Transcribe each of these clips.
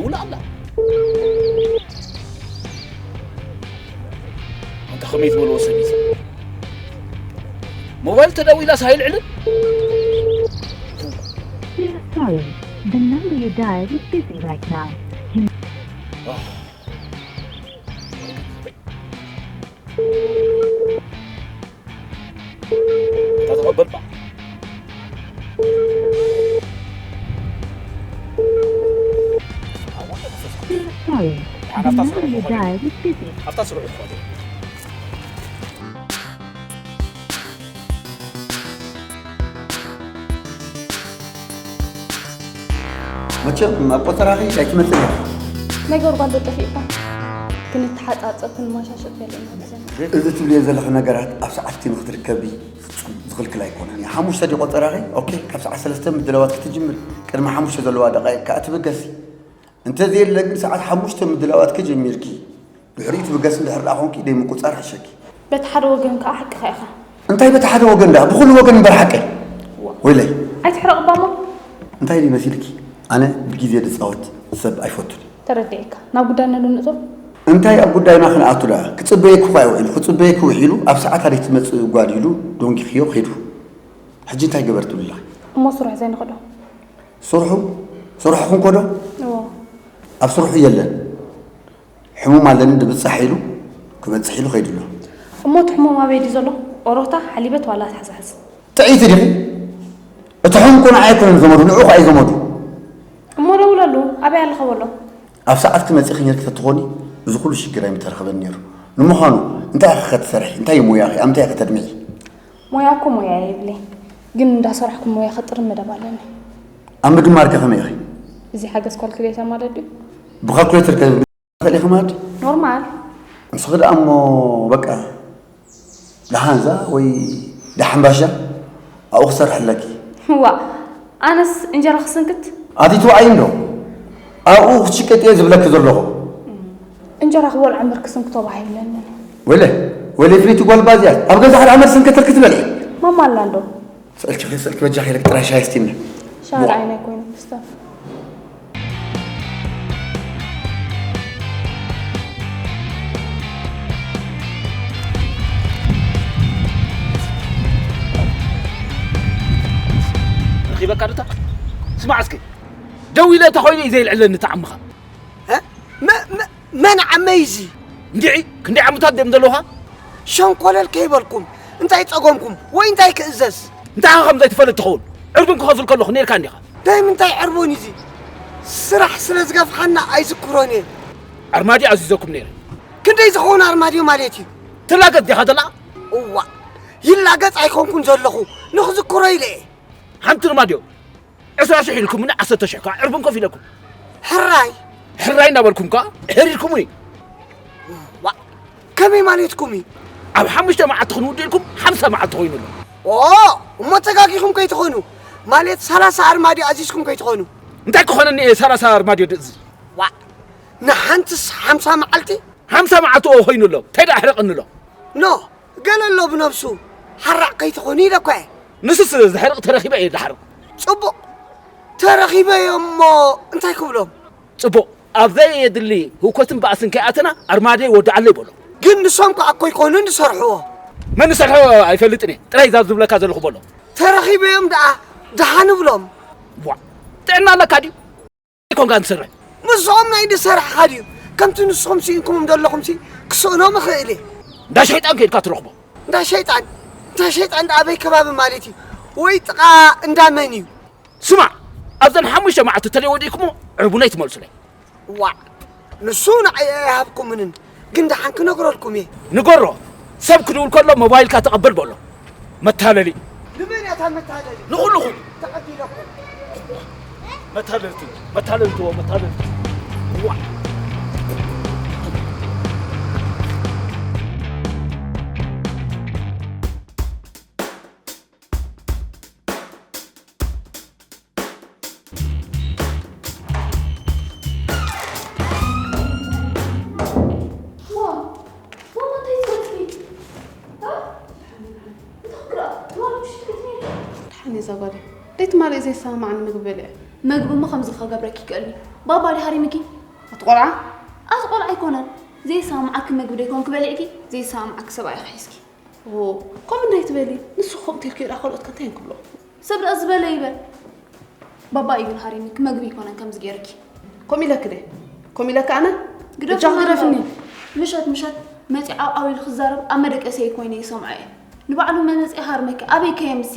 ውላ ኣላ። ኣንታ ከመይ ዝበልዎ ሰብ እዩ እዚ? ሞባይል ተደዊላስ ኣይልዕልን? Sorry, the number you dialed is busy right now. You እታ ተቐበልባ። Sorry, the number you dialed is busy. ኣብታ ስርዑ ትኾኑ። መቸም ኣብ ቆጸራኺ ኣይትመጽእ ኢኻ። ናይ ጎርጓዶ ጠፊእካ። ክንተሓጻጸብ ክንመሻሸጥ ገለ ኢና ብዘን። እዚ ትብልዮ ዘለኺ ነገራት ኣብ ሰዓትኪ ንኽትርከቢ ፍጹም ዝኽልክል ኣይኮነን። ሓሙሽተ ድዩ ቆጸራኺ? ኦኬ፣ ካብ ሰዓት ሰለስተ ምድላዋት ክትጅምሪ ቅድሚ ሓሙሽተ ዘለዋ ደቃይቅ ከኣ ትብገሲ። እንተዘየለ ግን ሰዓት ሓሙሽተ ምድላዋት ከጀሚርኪ ድሕሪኡ ትብገሲ እንድሕር ደኣ ኾንኪ ደይ ምቁጻር ሕሸኪ። በቲ ሓደ ወገን ከኣ ሓቅኻ ኢኻ። እንታይ በቲ ሓደ ወገን ደኣ? ብኹሉ ወገን እምበር ሓቀይ። ዋ። ወይለይ። ኣይትሕረቕ እባ እሞ። እንታይ ድዩ መሲልኪ? ኣነ ብግዜ ዝጻወት ሰብ ኣይፈቱን። ተረዲኤካ። ናብ ጉዳይና ዶ ንእቶ? እንታይ ኣብ ጉዳይና ክንኣቱ ደኣ? ክጽበየኪ እኳ ውዒሉ፣ ክጽበየኪ ውዒሉ፣ ኣብ ሰዓት ኣደይ ትመጽእ ጓል ኢሉ ዶንጊኽዮ ኸይዱ። ሕጂ እንታይ ገበር ትብልላ? እሞ ስራሕ ዘይንኸዶ? ስርሑ? ስርሕኹም ኮዶ? እዎ። ኣብ ስርሑ የለን። ሕሙም ኣለኒ ድብጻሕ ኢሉ ክበጽሕ ኢሉ ኸይዱ ኣሎ። እሞ እቲ ሕሙም ኣበይ ድዩ ዘሎ? ኦሮታ፣ ሓሊበት ዋላ ኣትሓዝሓዝ? ጥዕይቲ ዲኺ? እቲ ሕሙም እኮ ንዓይ ኣይኮነን ዘመዱ፣ ንዕኡ ኸኣ እዩ ዘመዱ። እሞ ደውለሉ፣ ኣበይ ኣለኸ በሎ። ኣብ ሰዓትኪ መጺእኺ ነይርኪ ተትኾኒ፣ እዚ ኩሉ ሽግር ኣይምተረኸበን ነይሩ። ንምዃኑ፣ እንታይ ኢኺ ኸ ትሰርሒ? እንታይ እዩ ሞያኺ? ኣብ ምንታይ ኢኺ ተድምዒ? ሞያ እኮ ሞያ የብለይ፣ ግን እንዳሰራሕኩ ሞያ ኸጥርም መደብ ኣለኒ። ኣብ ምድማር ከ ከመይ ኢኺ? እዚ ሓገዝ ኳልኩሌተር ማለት ድዩ? ብካልኩሌተር ከ ትኽእሊ ኢኺ ማለት? ኖርማል። ንስኺ ደኣ እሞ በቃ ደሓንዛ ወይ ደሓንባሻ ኣብኡ ክሰርሕ ኣለኪ። እዋ፣ ኣነስ እንጀራ ክስንክት? ኣቲ ትውዓይ እንዶ ኣብኡ ክትሽቀጥ እየ ዝብለኪ ዘለኹ። እንጀራ ክበልዖ እምበር ክስንክቶ ባህ ይብለኒ። ወለ፣ ወለ ፍልይቲ ጓል ባዝያ ኣብ ገዛ ሓደ ዓመት ስንከተልኪ ትበልዒ። ማማ ኣላ እንዶ? ስእልኪ ስእልኪ በጃኺ ኢለኪ ጥራይ ሻሂ ስቲኒ። ሻሂ ዋ። ዓይነይ ኮይኑ ክስተ። ረኺበካ ዶ እታ? ስማዕ እስኪ። ደው ኢለ እንተኾይነ እዩ ዘየልዕለኒ እታ ዓምኻ። እ? መ-፣ መ-፣ መን ዓመይ እዚ? እንድዒ፣ ክንደይ ዓመታት ድዮም ዘለውኻ? ሸንኮለል ከይበልኩም፣ እንታይ ጸገምኩም? ወይ እንታይ ክእዘዝ? እንታይ ኢኻ ከም ዘይትፈልጥ ትኸውን? ዕርቡን ክኸፍል ከለኹ ኔርካ እንዲኻ። ናይ ምንታይ ዕርቡን እዩ እዚ? ስራሕ ስለ ዝገፍሓና ኣይዝክሮን እየ። ኣርማድዮ ኣዚዘኩም ነይረ። ክንደይ ዝኸውን ኣርማድዮ ማለት እዩ? ትላገጽ ዲኻ ዘላ? እዋእ፣ ይላገጽ ኣይኮንኩን ዘለኹ፣ ንኽዝክሮ ኢለ እየ። ሓንቲ ኣርማድዮ ዕስራ ሽሕ ኢልኩምኒ፣ ዓሰርተ ሽሕ ከኣ ዕርቡን ከፊለኩም። ሕራይ። ሕራይ እናበልኩም ከኣ ሕሪርኩምኒ። ዋእ፣ ከመይ ማለትኩም እዩ? ኣብ ሓሙሽተ መዓልቲ ክንውድእ ኢልኩም ሓምሳ መዓልቲ ኮይኑ ኣሎ። ኦ፣ እሞ ተጋጊኹም ከይትኾኑ። ማለት ሰላሳ ኣርማድዮ ኣዚዝኩም ከይትኾኑ። እንታይ ክኾነኒ እየ ሰላሳ ኣርማድዮ ድእዝዝ? ዋእ፣ ንሓንትስ ሓምሳ መዓልቲ? ሓምሳ መዓልቲ ኦ ኮይኑ ኣሎ። እንታይ ደኣ ኣሕርቕኒ ኣሎ? ኖ፣ ገለ ኣሎ ብነብሱ። ሓራቕ ከይትኾኑ ኢለ እኳ እየ። ንሱስ ዝሕርቕ ተረኺበ እየ ዝሓርቕ። ጽቡቕ። ተረኺበ እየ እሞ እንታይ ክብሎም? ጽቡቕ። ኣብ ዘየድሊ ህውከትን ባእስን ከይኣተና ኣርማድዮ ይወድዓለይ በሎ። ግን ንሶም ከኣ እኮ ኣይኮኑን ዝሰርሕዎ። መን ዝሰርሖ ኣይፈልጥን እየ። ጥራይ እዛ ዝብለካ ዘለኹ በሎ። ተረኺበዮም ደኣ ደሓን እብሎም። ዋእ፣ ጥዕና ኣለካ ድዩ? ኮንካ ትሰርሕ። ምስኦም ናይ ዝሰርሕኻ ድዩ? ከምቲ ንስኹም ስኢንኩሞም ዘለኹምሲ ክስእኖም እኽእል እየ። እንዳ ሸይጣን ከይድካ ትረኽቦ። እንዳ ሸይጣን? እንዳ ሸይጣን ደኣ ኣበይ ከባቢ ማለት እዩ? ወይ ጥቓ እንዳ መን እዩ? ስማዕ፣ ኣብዘን ሓሙሽተ መዓልቲ ተለይ ወዲእኩሞ ዕርቡነይ ትመልሱለይ። ዋዕ፣ ንሱ ንዓይ ኣይሃብኩምንን፣ ግን ደሓን ክነግረልኩም እየ። ንገሮ፣ ሰብ ክድውል ከሎ ሞባይልካ ተቐበል በሎ። መታለሊ። ንመን እያ እታ መታለሊ? ንኹልኹም። ተቐቢለኩም። መታለልቲ፣ መታለልቲ፣ መታለልቲ። ዋዕ። ደሓን እየ እዛ ጓለይ። ደይ ትማሊ ዘይሰማማዕኒ ምግቢ በሊዐ። መግቢ እሞ ከምዚ ክገብረኪ ይክእልኒ። ባባ ድዩ ሃሪምኪ? ኣቲ ቆልዓ? ኣቲ ቆልዓ ኣይኮነን። ዘይሰማምዓኪ መግቢ ዶ ይኮንኪ በሊዕኪ? ዘይሰማምዓኪ ሰብኣይኪ ሒዝኪ። ኦ፣ ከምኡ እንዳይትበሊ። ንሱ ከምኡ ተልክዮ ደኣ ካልኦት ከ እንታይ እዮም ክብሉ? ሰብ ደኣ ዝበለ ይበል። ባባ እዩ ግን ሃሪምኪ፣ መግቢ ይኮነን ከምዚ ገይርኪ። ከምኡ ኢለኪ ድየ? ከምኡ ኢለኪ ኣነ? ግደፍና በጃኺ ግደፍኒ። ምሸት ምሸት መፂ ዓው ዓው ኢሉ ክዛረብ ኣብ መደቀሰይ ኮይነ ይሰምዖ እየ። ንባዕሉ መመፂ ሃርመኪ፣ ኣበይ ከየምሲ?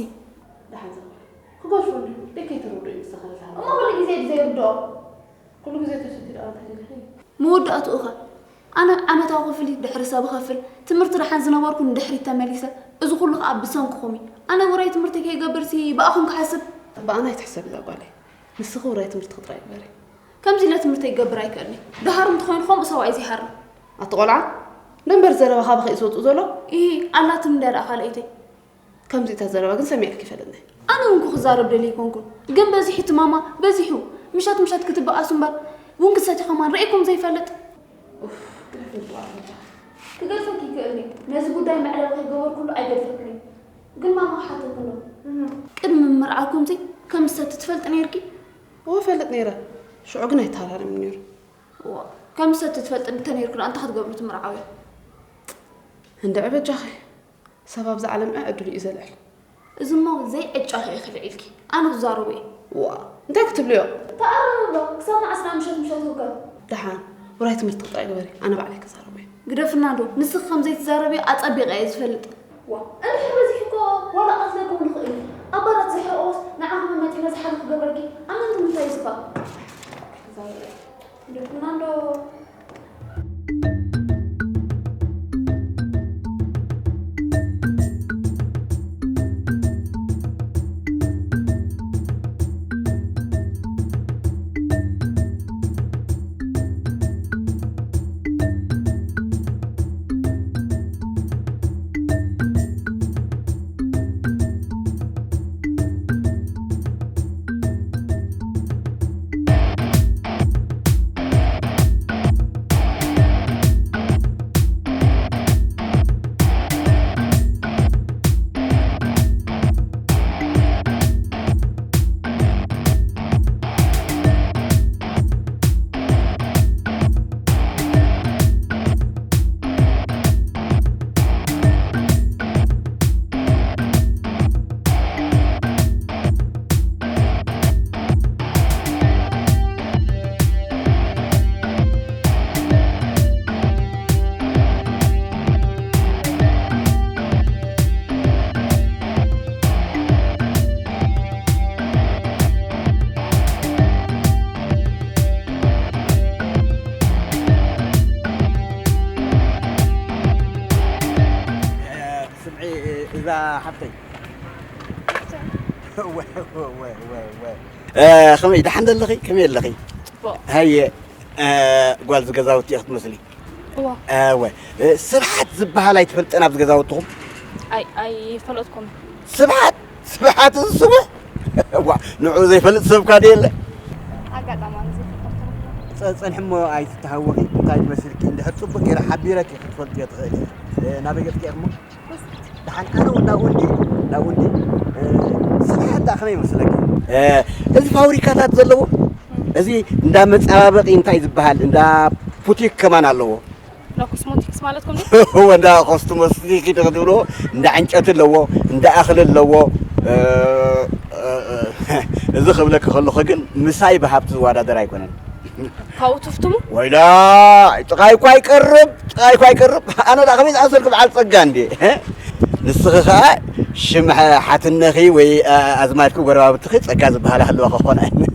ደሓን ዘኽብር። ክገድፎ እንዲሁ፣ ደይ ከይተረድኦ እዩ ንስኻ ዝሃርም። እሞ ኩሉ ግዜ ድዩ ዘይርድኦ? ኩሉ ግዜ ተሰትዩ ደኣ እንታይ ደሊኺ? መወዳእትኡ ኸ? ኣነ ዓመታዊ ክፍሊት ድሕሪ ሰብ እኸፍል፣ ትምህርቲ ደሓን ዝነበርኩ ንድሕሪት ተመሊሰ፣ እዚ ኩሉ ኸኣ ብሰንክኹም እዩ። ኣነ ውራይ ትምህርተይ ከይገብርሲ ብኣኹም ክሓስብ? ብኣና ኣይትሕሰቢ እዛ ጓለይ። ንስኺ ውራይ ትምህርትኺ ጥራይ ግበሪ። ከምዚ ኢለ ትምህርተይ ክገብር ኣይክእልን እየ። ደሃርም እንተኾይኑ ከምኡ ሰብኣይ ዘይሃርም። ኣቲ ቆልዓ፣ ደንበር ዘረባ ካባኺ እዩ ዝወጽእ ዘሎ? ኢሂ፣ ኣላትኒ እንድያ ደኣ ካልኣይተይ። ከምዚ እታ ዘረባ ግን ሰሚዐልኪ ይፈልጥኒ። ኣነ እውን ክዛረብ ደልየ ኣይኮንኩን፣ ግን በዚሑ እቲ ማማ በዚሑ። ምሸት ምሸት ክትበኣሱ እምበር ቡን ክትሰትዩ ከማን ርኢኹም ዘይፈልጥ። ኡፍ፣ ግደፊ ልቡ ኣርበጃ። ክገድፈኪ ይክእል እዩ። ነዚ ጉዳይ መዕለቢ ከይገበርኩሉ ኣይገድፈኩን እየ። ግን ማማ ክሓተኩ ኣሎ። እህ። ቅድሚ ምምርዓውኩምሲ ከም ዝሰቲ ትፈልጢ ነይርኪ? እወ፣ እፈልጥ ነይረ። ሽዑ ግን ኣይተሃራረምን ነይሩ። እዋ፣ ከም ዝሰቲ ትፈልጢ እንተነይርኪ ደኣ እንታይ ክትገብሪ ትምርዓዊ? እንድዒ በጃኺ። ሰብ ኣብዛ ዓለም ዕድሉ እዩ ዘልዕል። እዚ እሞ ዘይዕጫኺ ኢኺ ልዒልኪ። ኣነ ክዛረቦ እየ። ዋ፣ እንታይ ክትብልዮ? ተኣረም እምበር፣ ክሳብ መዓስ ደኣ ምሸት ምሸት ውከር? ደሓን፣ ውራይ ትምህርቲ ጥራይ ግበሪ፣ ኣነ ባዕለይ ክዛረቦ እየ። ግደፍና እንዶ፣ ንስኺ ከም ዘይትዛረብዮ ኣጸቢቐ እየ ዝፈልጥ። ዋ፣ እንድሕር በዚሑ እኮ ዋላ ቀትለኩም ንኽእል እዩ። ኣባላት ዘሕረቕዎስ ንዓኹም መጺና ዝሓሉ ክገብረኪ፣ ኣመንቲ ምንታይ እዩ ዝኽኣል? ክዛረብ እየ። ግደፍና እንዶ። ስምዒ፣ እዛ ሓፍተይ። ወ-፣ ወ-፣ ወ-፣ ወ-፣ ወ-፣ እ፣ ከመይ፣ ደሓን ዘለኺ? ከመይ ኣለኺ? ጽቡቕ። ሃየ፣ እ፣ ጓል ዝገዛውቲ ኢኺ ትመስሊ። እዋ። እወ። እ፣ ስብሓት ዝበሃል ኣይትፈልጥን ኣብዚ ገዛውትኹም? ኣይ-፣ ኣይፈለጥኩን። ስብሓት? ስብሓት እዚ ስቡሕ? ዋ፣ ንዑ ዘይፈልጥ ሰብካ ድየ ኣለ? ኣጋጣሚ ኣነ ዘይፈልጦ ተረኺበ። ጸ-፣ ጸንሒ እሞ ኣይትተሃወኺ። እንታይ መሲልኪ? እንድሕር ጽቡቕ ገይረ ሓቢረኪ ክትፈልጥዮ ትኽእሊ ኢኺ። እ፣ ናበይ ገጽኪ ኢኺ እሞ? ደሓን ኣነ እውን ናብኡ እንድየ፣ ናብኡ እንድየ። እ፣ ስራሕ ደኣ ከመይ ይመስለኪ? እ፣ እዚ ፋብሪካታት ዘለዎ፣ እዚ እንዳ መጸባበቒ እንታይ ዝበሃል፣ እንዳ ቡቲክ ከማን ኣለዎ። እንዳ ኮስሞቲክስ ማለትኩም ድዩ? እወ፣ እንዳ ኮስሞቲክ ክትብልዎ፣ እንዳ ዕንጨቲ ኣለዎ፣ እንዳ እኽሊ ኣለዎ። እ፣ እ፣ እ፣ እዚ ክብለኪ ከለኹ ግን ምሳይ ብሃብቲ ዝወዳደር ኣይኮነን። ካብኡ ትፍትሙ? ወይላ፣ ጥቓይ እኳ ይቀርብ፣ ጥቓይ እኳ ይቀርብ። ኣነ ደኣ ከመይ ዝኣሰልኩ በዓል ጸጋ እንዴ? ንስኺ ኸኣ ሽም ሓ-፣ ሓትነኺ ወይ፣ ኣ-፣ ኣዝማድኪ ጎረባብትኺ ጸጋ ዝበሃላ ኣለዋ ክኾና እየን።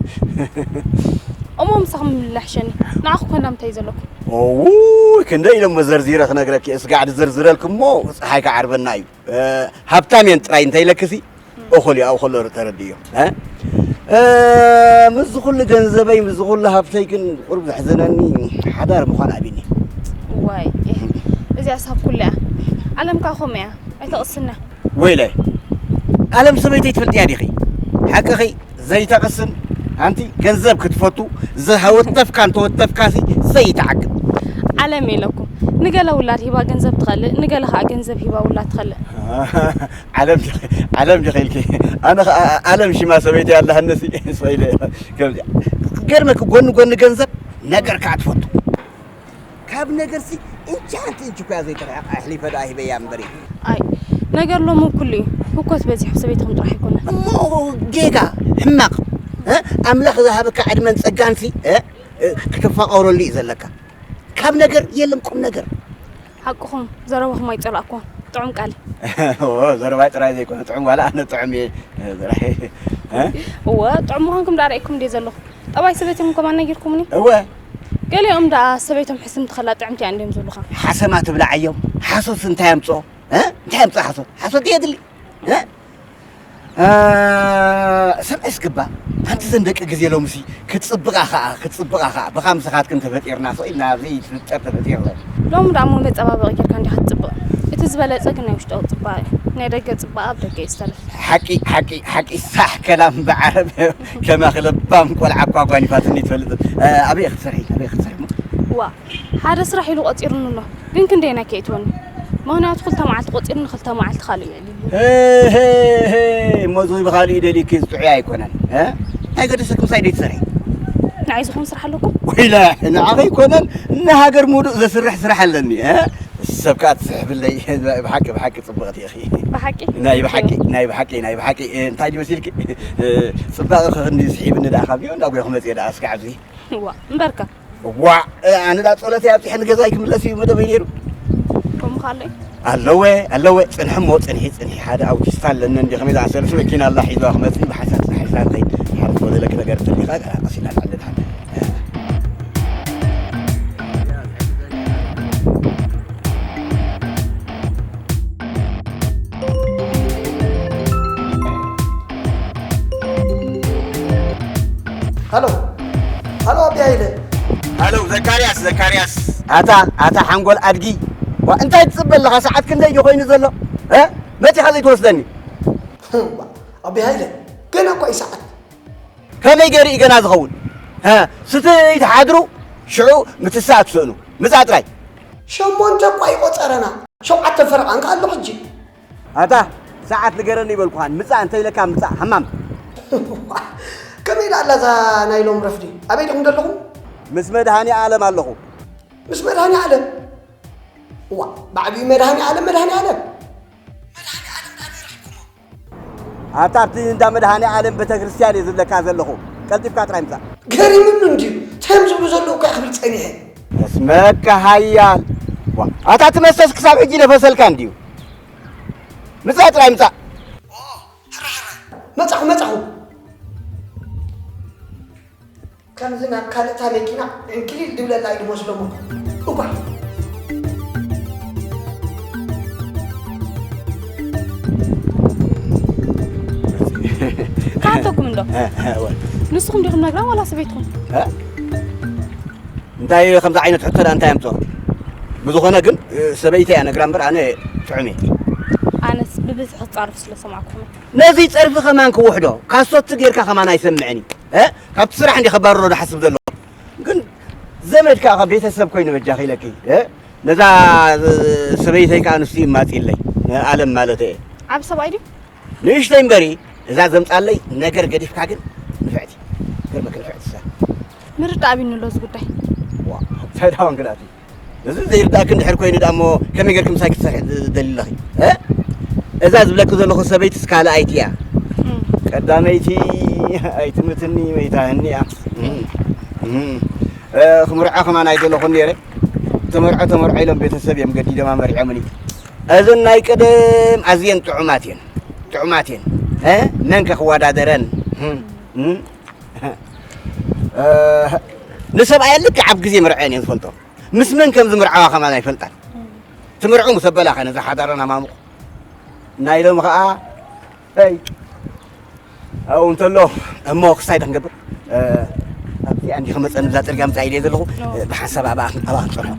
እሞ ምሳኹም ምልላሕሸኒ። ንዓኹም ኮና ምንታይ እዩ ዘለኩም? እውይ፣ ክንደይ ኢለ እሞ ዘርዚረ ክነግረኪ። እስጋዕ ድዘርዝረልኪ እሞ ጸሓይ ክዓርበና እዩ። እ፣ ሃብታም እየን ጥራይ እንተኢለክሲ፣ እኹል እዩ፣ ኣብኡ ከሎ ተረድእዮ። እ? እ፣ ምስዚ ኩሉ ገንዘበይ፣ ምስዚ ኩሉ ሃብተይ ግን ቁሩብ ዘሕዝነኒ ሓዳር ምዃን ኣቢኒ። ዋይ፣ እህ፣ እዚኣስ ሃብ ኩሉ እያ። ዓለም ከኣ ከምኡ እያ፣ ኣይተቕስና። ወይለ፣ ዓለም ሰበይተይ ትፈልጥያ ዲኺ? ሓቅኺ፣ ዘይተቕስን፣ ኣንቲ ገንዘብ ክትፈቱ፣ ዝሃወተፍካ እንተወተፍካሲ ዘይተዓግብ። ዓለም ኢለኩም፣ ንገለ ውላድ ሂባ ገንዘብ ትኸልእ፣ ንገለ ኸዓ ገንዘብ ሂባ ውላድ ትኸልእ። ዓለም ዲኺ፣ ዓለም ዲኺ ኢልኪ? ኣነ ኸዓ ዓለም ሽማ ሰበይቲ ኣለሃነሲ ስኢለ። ከምዚኣ ገርመኪ፣ ጎኒ ጎኒ ገንዘብ ነገር ከዓ ትፈቱ። ካብ ነገርሲ እንቺ ሓንቲ እንቺ እኮ እያ ዘይተርሕቕ፣ ኣሕሊፈ ደኣ ሂበያ እምበሪ። ኣይ፣ ነገር ሎሚ ኩሉ እዩ። ህኮት በዚሑ ሰበይትኹም ጥራሕ ኣይኮነን። እሞ ጌጋ፣ ሕማቕ፣ እ? ኣምላኽ ዝሃበካ ዕድመን ጸጋንሲ፣ እ? እ፣ ክትፋቐረሉ እዩ ዘለካ። ካብ ነገር የለን ቁም ነገር። ሓቅኹም፣ ዘረባኹም ኣይጸላእኩዎን። ጥዑም ቃል። እዎ፣ ዘረባይ ጥራይ ዘይኮነ፣ ጥዑም ዋላ ኣነ ጥዑም እየ፣ እ፣ ጥራይ። እ? እወ፣ ጥዑም ምዃንኩም ደኣ ርኤኩም ድየ ዘለኹ። ጠባይ ሰበይትኹም ከማን ነጊርኩምኒ? እወ። ገሊኦም ደኣ ሰበይቶም ሕስም ትኸላ ጥዕምቲ እያ እንድዮም ዝብሉኻ። ሓሰማ ትብላዓዮም። ሓሶትስ እንታይ ኣምጽኦ? እ? እንታይ ኣምጽኦ ሓሶት? ሓሶት ድየ የድሊ? እ? እ፣ ሰብኣይ ስክባ፣ ኣንቲ ዘን ደቂ ግዜ ሎምሲ ክትጽብቓ ኸኣ፣ ክትጽብቓ ኸኣ፣ ብኻ ምሳኻትክን ተፈጢርና፣ ስቕ ኢልና ኣብዚ ትፍጠር ተፈጢርና። ሎሚ ደኣ እሞ መጸባበቒ ጌርካ እንዲኻ ትጽብቕ። እቲ ዝበለጸ ግን ናይ ውሽጣዊ ጽባቐ እዩ። ናይ ደገ ጽባቐ ኣብ ደገ እዩ ዝተርፍ። ሓቂ፣ ሓቂ፣ ሓቂ፣ ሳሕ ከላም ብዓረብ፣ ከማኺ ለባም ቆልዓ እኳ ጓኒፋትኒ ትፈልጥ። እ፣ ኣበይ ኢኺ ትሰርሒ? ኣበይ ኢኺ ትሰርሒ? ዋ፣ ሓደ ስራሕ ኢሉ ቆጺሩኒ ኣሎ። ግን ክንደየናይ ከይእትወኒ? ምኽንያቱ ክልተ መዓልቲ ቆጺሩኒ፣ ክልተ መዓልቲ ካልእ ይዕልልኒ። ሄ፣ ሄ፣ ሄ፣ እሞ እዚ ብኻልእ ደሊኪ ዝጥዑይ ኣይኮነን፣ እ? እንታይ ገደሰኪ ምሳይ ደይትሰርሒ? ንዓይ ዝኾን ስራሕ ኣለኩም? ወይለ፣ ንዓኺ ኣይኮነን፣ ንሃገር ሙሉእ ዘስርሕ ስራሕ ኣለኒ፣ እ? ሰብ ከኣ ትስሕብለይ፣ ብሓቂ፣ ብሓቂ ጽብቕቲ ኢኺ። ብሓቂ? ናይ ብሓቂ፣ ናይ ብሓቂ፣ ናይ ብሓቂ፣ እ፣ እንታይ ድዩ መሲልኪ? እ፣ ጽባቐ ክንዲ ስሒብኒ ደኣ ካብዚኦ እንዳጎኹ መጽየ ደኣ እስከ ኣብዚ። እዋ፣ እምበርከ? ዋእ፣ ኣነ ዳ ጸሎተይ ኣብጺሐ ንገዛይ ክምለስ እዩ መደበይ ነይሩ። ከምኡ ከ ኣሎ እዩ? ኣለወ፣ ኣለወ፣ ጽንሒ እሞ ጽንሒ፣ ጽንሒ። ሓደ ኣውቲስታ ኣለኒ እንዲ ከመይ ዝኣሰለስ መኪና ኣላ ሒዝዋ ክመጽእ ብሓሳብ ሓሳብ ከይ ሓርፍ ወደለክ ነገር ተሊኻ ቀሲና ንዓለ ድሓን። ሃሎ፣ ሃሎ፣ ኣቢ ሃይለ። ሃሎ፣ ዘካርያስ፣ ዘካርያስ። ኣታ፣ ኣታ ሓንጎል ኣድጊ። ዋ፣ እንታይ ትጽበ ኣለኻ? ሰዓት ክንደይ እዩ ኮይኑ ዘሎ? እ? መጺኻ ዘይትወስደኒ? ኣቢ ሃይለ፣ ገና እኮ እዩ ሰዓት። ከመይ ገይሩ እዩ ገና ዝኸውን? እ? ስትይ ትሓድሩ፣ ሽዑ ምትሳእ ትስእኑ። ምጻእ ጥራይ። ሸሞንተ እኳ ይቆጸረና። ሸውዓተ ፈረቓ እንካ ኣሎ ሕጂ። ኣታ፣ ሰዓት ንገረኒ ይበልኩኻን። ምጻእ እንተ ኢለካ ምጻእ፣ ሃማም። ከመይ ደኣ ኣላ እዛ ናይ ሎም ረፍዲ? ኣበይ ዲኹም ዘለኹም? ምስ መድሃኒ ኣለም ኣለኹ። ምስ መድሃኒ ኣለም? እዋ፣ ብዓቢኡ መድሃኒ ኣለም፣ መድሃኒ ኣለም። መድሃኒ ኣለም ደኣ ነይርኩሞ። ኣታ ኣብቲ እንዳ መድሃኒ ኣለም ቤተክርስትያን እየ ዝብለካ ዘለኹ። ቀልጢፍካ ጥራይ ምጻእ። ገሪሙኒ እንድዩ። እንታይ እዮም ዝብሉ ዘለዉ እኳ ክብል ጸኒሐ። እስመካ ሃያል። ዋ፣ ኣታ ትመሰስ ክሳብ ሕጂ ነፈሰልካ እንድዩ። ምጻእ ጥራይ ምጻእ። ኦ፣ ሕራ፣ ሕራ። መጻኹ፣ መጻኹ። ከምዚ ናብ ካልእታ መኪና ዕንክሊል ድብለላ እዩ ዝመስሎም እኮ። እዋይ። ክሓተኩም እንዶ? እ፣ እ፣ እወ። ንስኹም ዲኹም ነግራም ዋላ ሰበይትኹም? እ? እንታይ ከምዚ ዓይነት ሕቶ ደኣ እንታይ ኣምጽኦ? ብዝኾነ ግን፣ እ፣ ሰበይተይ እያ ነግራ እምበር ኣነ ጥዑም እየ። ኣነስ ብብዝሒ ክጻረፍ ስለ ሰማዕኩኹም። ነዚ ጸርፊ ከማን ክውሕዶ፣ ካሶት ጌርካ ከማን ኣይሰምዕን እዩ። እ? ካብቲ ስራሕ እንዲ ከባርሮ ዝሓስብ ዘሎ። ግን ዘመድ ከኣ ቤተሰብ ኮይኑ በጃኺ ኢለኪ። እ? ነዛ፣ እ፣ ሰበይተይ ከኣ ንሱ ይማጽኢለይ። ንኣለም ማለት እየ። ዓቢ ሰብኣይ ድዩ? ንእሽተይ እምበሪ፣ እዛ ዘምጻለይ ነገር ገዲፍካ ግን ንፍዕቲ። ገርመክ ንፍዕቲ እሳ። ምርዳእ ኣቢኒ ኣሎ እዚ ጉዳይ። ዋ፣ እንታይ ደኣ ወንጌላት እዩ? እዚ ዘይርዳእኪ እንድሕር ኮይኑ ደኣ እሞ ከመይ ጌርኪ ምሳይ ክትሰርሒ ትደሊ ኣለኺ? እ? እዛ ዝብለኪ ዘለኹ ሰበይትስ ካልኣይቲ እያ። እም። ቀዳመይቲ ኣይትምትኒ ወይ ታህኒያ። እም። እም። እ፣ ክምርዖ ከማን ኣይደለኹን ነይረ። ተመርዖ፣ ተመርዖ ኢሎም ቤተሰብ እዮም ገዲዶም ኣመሪዖምኒ። እዘን ናይ ቀደም ኣዝየን ጥዑማት እየን። ጥዑማት እየን። እ? መን ከ ክወዳደረን? እም። እም። እ፣ ንሰብኣየን ልክዕ ኣብ ግዜ መርዐን እየን ዝፈልጦ። ምስ መን ከም ዝምርዓዋ ከማን ኣይፈልጣን። ትምርዑ ምስ ኣበላኸ ነዚ ሓዳረን ኣማሙቑ። ናይ ሎሚ ኸኣ፣ ሄይ፣ ኣብኡ እንተሎ እሞ ክሳይ ዶ ክንገብር? እ፣ ኣብዚኣ እንዲኺ መጸኒ ብዛ ጽርግያ ምጻእ ኢለ ዘለኹ። ኖ። እ፣ ብሓንሳብ ኣብኣ፣ ኣብኣ ክንጸንሖ።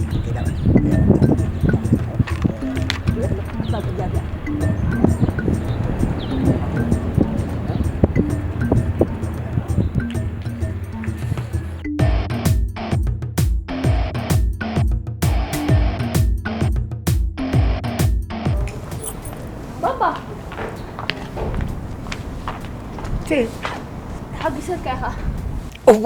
ተሓጒሰካ ኢኻ። እዋ፣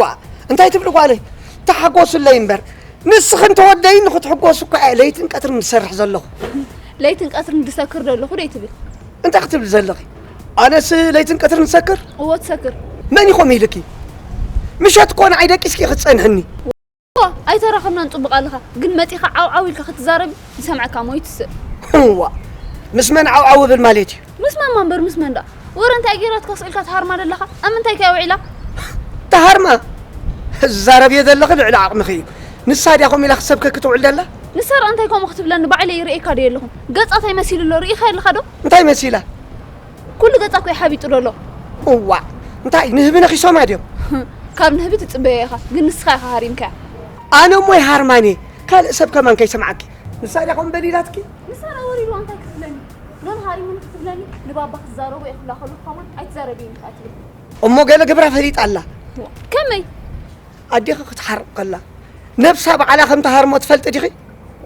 እንታይ ትብሊ ጓለይ? ተሓጎስለይ እምበር፣ ንስኽን ተወደይን ንኽትሕጎሱ እኮ እየ ለይትን ቀትርን ዝሰርሕ ዘለኹ። ለይትን ቀትርን ዝሰክር ዘለኹ ደይ ትብል? እንታይ ክትብሊ ዘለኺ? ኣነስ ለይትን ቀትርን ዝሰክር? እዎ ትሰክር። መን ኢኹም ኢልኪ? ምሸት እኮ ንዓይ ደቂስኪ ክትጸንሕኒ። እዋ፣ ኣይተራኸብናን ጽቡቕ ኣለኻ፣ ግን መጺኻ ዓው ዓው ኢልካ ክትዛረብ ዝሰምዐካ ሞይቱ ስእ። እዋ፣ ምስ መን ዓው ዓው እብል ማለት እዩ? ምስ ማማ እምበር ምስ መን ደኣ? ወረ እንታይ ገይራትካ ስኢልካ ትሃርማ ደለኻ? ኣብ ምንታይ ከ ውዒላ? ተሃርማ? ዝዛረብ እየ ዘለኺ ልዕሊ ዓቕምኺ እዩ። ንሳ ድያ ከምኡ ኢላ ክትሰብከኪ ትውዕል ደላ? ንሳ ደኣ እንታይ ከምኡ ክትብለኒ ባዕለይ ይርእየካ ዶ የለኹን? ገጻ እንታይ መሲሉ ኣሎ ርኢኻ ኣለኻ ዶ? እንታይ መሲላ? ኩሉ ገጻ እኮ እዩ ሓቢጡ ዘሎ። እዋእ! እንታይ ንህቢ ነኺሶማ ድዮም? ካብ ንህቢ ትጽበዮ ኢኻ፣ ግን ንስኻ ኢኻ ሃሪምካያ። ኣነ እሞ ይሃርማን እየ፣ ካልእ ሰብ ከማን ከይሰምዓኪ። ንሳ ድያ ከምኡ በል ኢላትኪ? ንሳ ደኣ ወሪድዋ እንታይ ክትብለኒ? ኖን ሃሪሙኒ ክትብለኒ? ንባባ ክዛረቦ እየ ክብላ ከለኹ ከማን ኣይትዛረብይን ኢኻ ትብል። እሞ ገለ ግብራ ፈሊጣ ኣላ። ከመይ? ኣዴኺ ክትሓርቕ ከላ ነብሳ ባዕላ ከም ትሃርሞ ትፈልጢ ዲኺ?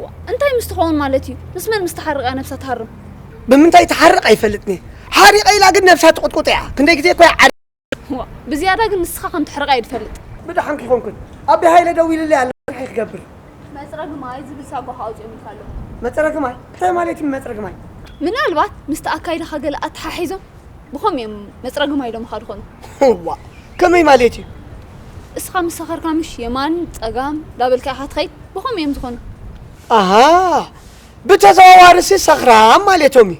ዋ፣ እንታይ ምስ ትኸውን ማለት እዩ? ምስ መን ምስ ትሓርቕ እያ ነብሳ ትሃርም? ብምንታይ ትሓርቕ ኣይፈልጥን እየ። ሓሪቐ ኢላ ግን ነብሳ ትቕጥቁጥ እያ። ክንደይ ግዜ እኮ እያ ዓሪ- ዋ፣ ብዝያዳ ግን ንስኻ ከም ትሕርቕ እየ ዝፈልጥ። ብደሓንኪ ይኾንኩን። ኣቢ ሃይለ ደዊሉለይ ኣሎ። እንታይ ክገብር? መጽረጊ ማይ ዝብል ሳጓ ኣውጺኦምልካ ኣለዉ። መጽረጊ ማይ? እንታይ ማለት እዩ መጽረጊ ማይ? ምናልባት ምስቲ ኣካይዳኻ ገለ ኣተሓሒዞም ብኸምኡ እዮም መጽረጊ ማይ ኢሎምኻ ዝኾኑ። እዋ፣ ከመይ ማለት እዩ? እስኻ ምስ ሰኸርካ ምሽ የማን ጸጋም ዳበልካ ኢኻ ትኸይድ፣ ብኸምኡ እዮም ዝኾኑ። ኣሃ፣ ብተዘዋዋሪሲ ሰኽራም ማለቶም እዩ።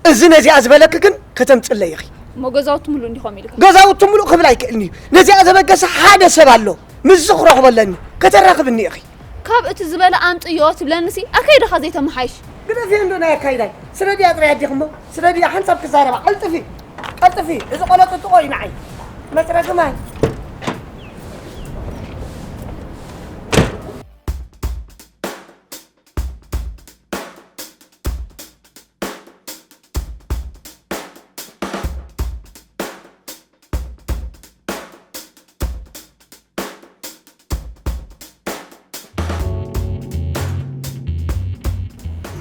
እዚ ነዚኣ ዝበለኪ ግን ከተምጽለይ ኢኺ። እሞ ገዛውቲ ምሉእ እንዲኾም ኢልካ? ገዛውቲ ምሉእ ክብል ኣይክእልን እዩ። ነዚኣ ዘበገሰ ሓደ ሰብ ኣሎ፣ ምስዚ ክረኽቦ ኣለኒ፣ ከተራኽብኒ ኢኺ። ካብ እቲ ዝበለ ኣምጽዮ ትብለኒሲ ኣካይዳኻ ዘይተመሓይሽ። ግደፍዮ እንዶ ናይ ኣካይዳይ። ስደድያ ጥራይ ኣዴኺ እሞ፣ ስደድያ ሓንሳብ ክዛረባ። ቀልጥፊ፣ ቀልጥፊ። እዚ ቆሎ ጥጥቖ እዩ ንዓይ። መጽረጊ ማይ።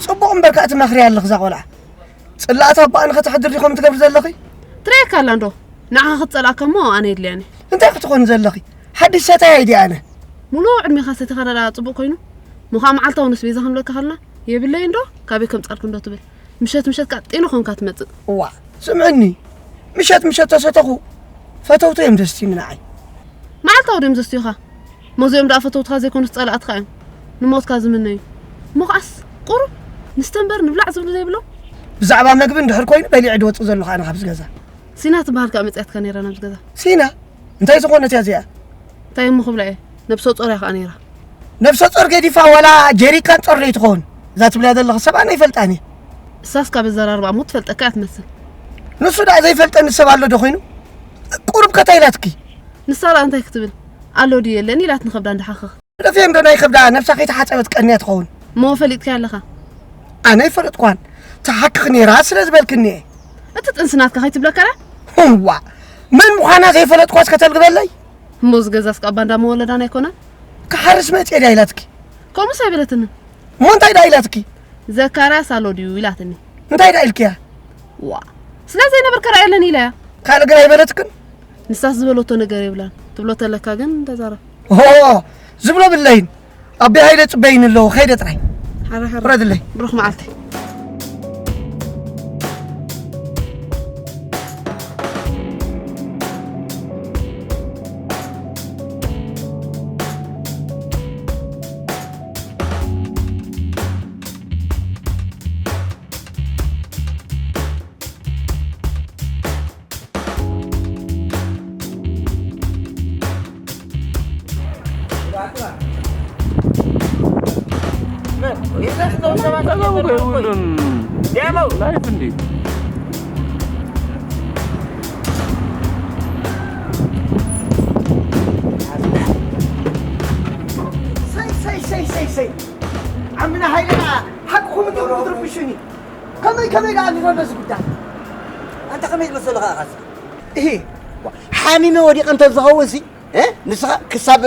ጽቡቕ እምበር ከኣ ትመኽርያ ኣለኺ እዛ ቆልዓ። ጽላእታ ኣቦኣ ንኸተሕድር ዲኹም ትገብሪ ዘለኺ? ትርእየካ ኣላ እንዶ፣ ንዓኻ ክትጸልኣካ እሞ ኣነ የድልያን እየ። እንታይ ክትኾኒ ዘለኺ? ሓድሽ ሰታያይ ድየ ኣነ? ሙሉእ ዕድሜኻ ሰቲኻ ደኣ ጽቡቕ ኮይኑ፣ እሞ ኸኣ መዓልታዊ ነስቤዛ ክንብለካ ከለና፣ የብለይ እንዶ፣ ካበይ ከምጻልኩ እንዶ ትብል። ምሸት ምሸት ከኣ ጤኖ ኾንካ ትመጽእ። እዋ፣ ስምዕኒ፣ ምሸት ምሸት ተሰተኹ፣ ፈተውተይ እዮም ዘስትዩኒ ንዓይ። መዓልታዊ ድዮም ዘስትዩኻ? መዚኦም ደኣ ፈተውትኻ ዘይኮኑስ ጸላእትኻ እዮም ንሞትካ ዝምነዩ። እሞ ኸኣስ ቁሩብ ንስተ እምበር ንብላዕ ዝብሉ ዘይብሎም። ብዛዕባ መግቢ እንድሕር ኮይኑ በሊዐ ድወጽእ ዘለኹ ኣነ ካብዚ ገዛ። ሲና ትበሃል ከኣ መጺኣትካ ነይራ ናብዚ ገዛ። ሲና? እንታይ ዝኾነት እያ እዚኣ? እንታይ እሞ ክብላ እየ? ነብሰ ጾር እያ ከኣ ነይራ። ነብሰ ጾር ገዲፋ ዋላ ጀሪካን ጾር ደይትኸውን? እዛ ትብላ ዘለኺ ሰብ ኣነ ኣይፈልጣን እየ። እሳስ ካብ ኣዘራርባ እሞ ትፈልጠካ እያ ትመስል። ንሱ ደኣ ዘይፈልጠኒ ሰብ ኣሎ ዶ ኮይኑ? ቁሩብ ከ እንታይ ኢላትኪ? ንሳ ደኣ እንታይ ክትብል? ኣሎ ድዩ የለን ኢላትኒ ከብዳ እንዳሓኸኽ። ደፍየ እንዶ ናይ ከብዳ ነብሳ ከይተሓጸበት ቀንያ ትኸውን። እሞ ፈሊጥካያ ኣለኻ? ኣነ ኣይፈለጥኳን። ትሓክኽ ነይራ ስለ ዝበልክኒ እየ። እቲ ጥንሲ ናትካ ከይትብለካ ደኣ? እዋ፣ መን ምዃና ዘይፈለጥኳስ ከተልግበለይ? እሞ እዚ ገዛስ ከኣ ባንዳ መወለዳና ኣይኮነን? ክሓርስ መጽየ ድያ ኢላትኪ? ከምኡስ ኣይበለትንን። እሞ እንታይ ደኣ ኢላትኪ? ዘካርያስ ኣሎ ድዩ ኢላትኒ። እንታይ ደኣ ኢልክያ? ዋ፣ ስለ ዘይነበርካ ደኣ የለን ኢለያ። ካልእ ግን ኣይበለትክን? ንሳስ ዝበለቶ ነገር የብላን። ትብሎ ተለካ ግን ተዛረብ። ኦ፣ ዝብሎ ብለይን። ኣቢ ሃይለ ጽበይኒ ኣለዎ፣ ከይደ ጥራይ። ሓራ ሓራ። ፍረድለይ። ብሩኽ መዓልቲ። ላይፍ እንዴ? ሰይ፣ ሰይ፣ ሰይ፣ ሰይ፣ ሰይ። ዓምና ሃይለና ሓቅኹም እትብሉ ክትርብሹኒ። ከመይ፣ ከመይ ደኣ ንረዶ እዚ ጉዳይ? ኣንታ ከመይ ትመስል ኣለኻ ኢኻስ? እሂ፣ ሓሚመ ወዲቐ እንተ ዝኸውን ሲ፣ እ? ንስኻ ክሳብ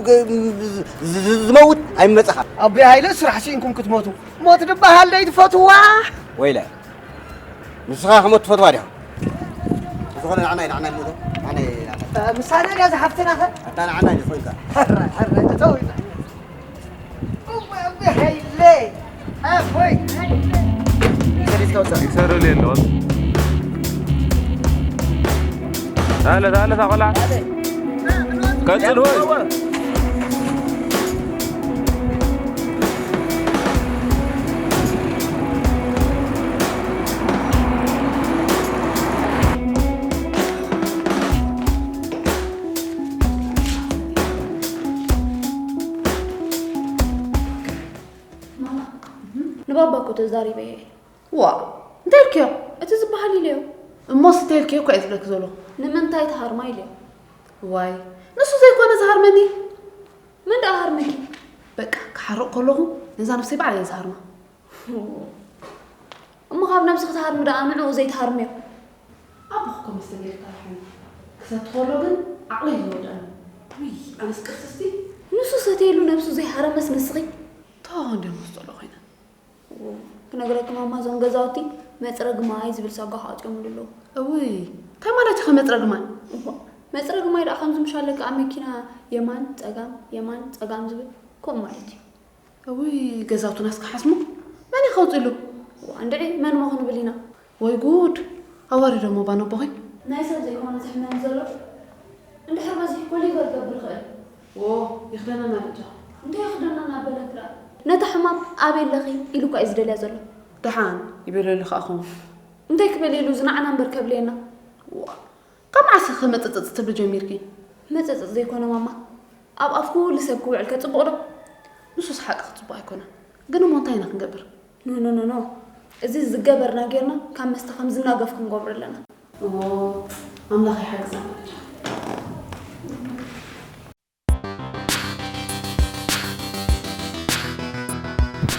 ዝ-፣ ዝ-፣ ዝመውት ኣይመጻኻ። ኣቦይ ሃይለ ስራሕ ስኢንኩም ክትሞቱ። ሞት ድበሃል ደይ ትፈትዋ? ወይለ፣ ንስኻ ክሞት ትፈትዋ ዲኻ? ዝኾነ ንዓናይ ንዓናይ ሙዶ ንዓናይ ንዓናይ ምሳሌ እያ ዝሓፍትና ኸ ኣታ ንዓናይ ዝኾንካ ሕራይ ሕራይ እተው ይዘ እወ እወ ሃይለ ኣፎይ ሃይለ ይሰርል የለዎት። ታለ ታለ ታቆላ ቀጽል ወይ ንባባ እኮ ተዛሪበ እየ። ዋ እንታይ ኢልክዮ? እቲ ዝበሃል ኢለዮ። እሞስ እንታይ ኢልክዮ እኮ እየ ዝብለኪ ዘለኹ። ንምንታይ ትሃርማ ኢለዮ። ዋይ ንሱ ዘይኮነ ዝሃርመኒ። መን ደኣ ሃርመኪ? በቃ ክሓርቕ ከለኹ ነዛ ነብሰይ ባዕለይ እየ ዝሃርማ። እሞ ካብ ነብስኺ ትሃርሚ ደኣ ንዕኡ ዘይትሃርምዮ? ኣቦኺ እኮ መስተንገድካ ርሓኒ። ክሰቲ ከሎ ግን ዓቕለይ እዩ ዝወድኣኒ። ውይ ኣነስ ቅርስስቲ። ንሱ ሰትየሉ ነብሱ ዘይሃረመስ ንስኺ? ተዋህዶ እንድዮም መስጠሎ ኮይና። ክነግረኪ ማማ እዞም ገዛውቲ መፅረጊ ማይ ዝብል ጸጋ ክኣፅዮምሉ ኣለዉ። እውይ እንታይ ማለት እዩ ከ መፅረጊ ማይ? እዋ መፅረጊ ማይ ደኣ ከምዚ ምሽ ኣለኪ ኣብ መኪና የማን ፀጋም የማን ፀጋም ዝብል ከምኡ ማለት እዩ። እውይ ገዛውትናስ ክሓስሙ መን እዩ ከውፅሉ? እዋ እንድዒ መን እሞ ክንብል ኢና። ወይ ጉድ ኣዋሪዶሞ ባኖ ኣቦኺ። ናይ ሰብ ዘይኮነ ዝሕመኒ ዘሎ እንድሕር በዚሕኮ ሊቨር ክገብር ይኽእል። ዎ ይኽደነና በጃ። እንታይ ይኽደነና ኣበለኪ ደኣ? ነታ ሕማም ኣበይ ኣለኺ ኢሉ እኳ እዩ ዝደልያ ዘሎ። ደሓን ይበለሉ ከኣ ኸውን። እንታይ ክበል ኢሉ እዚ ንዓና እምበር ከብልየና። ዋ ካብ መዓስ ኢኺ መጽጽጽ ትብሊ ጀሚርኪ? መጸጸጽ ዘይኮነ ማማ ኣብ ኣፍ ኩሉ ሰብ ክውዕል ከ ጽቡቕ ዶ? ንሱስ ሓቅኺ ጽቡቕ ኣይኮነን። ግን እሞ እንታይ ኢና ክንገብር? ኖ ኖ ኖ ኖ እዚ ዝገበርና ጌርና ካብ መስተ ከም ዝናገፍ ክንገብሮ ኣለና። እሞ ኣምላኽ ይሓግዛ።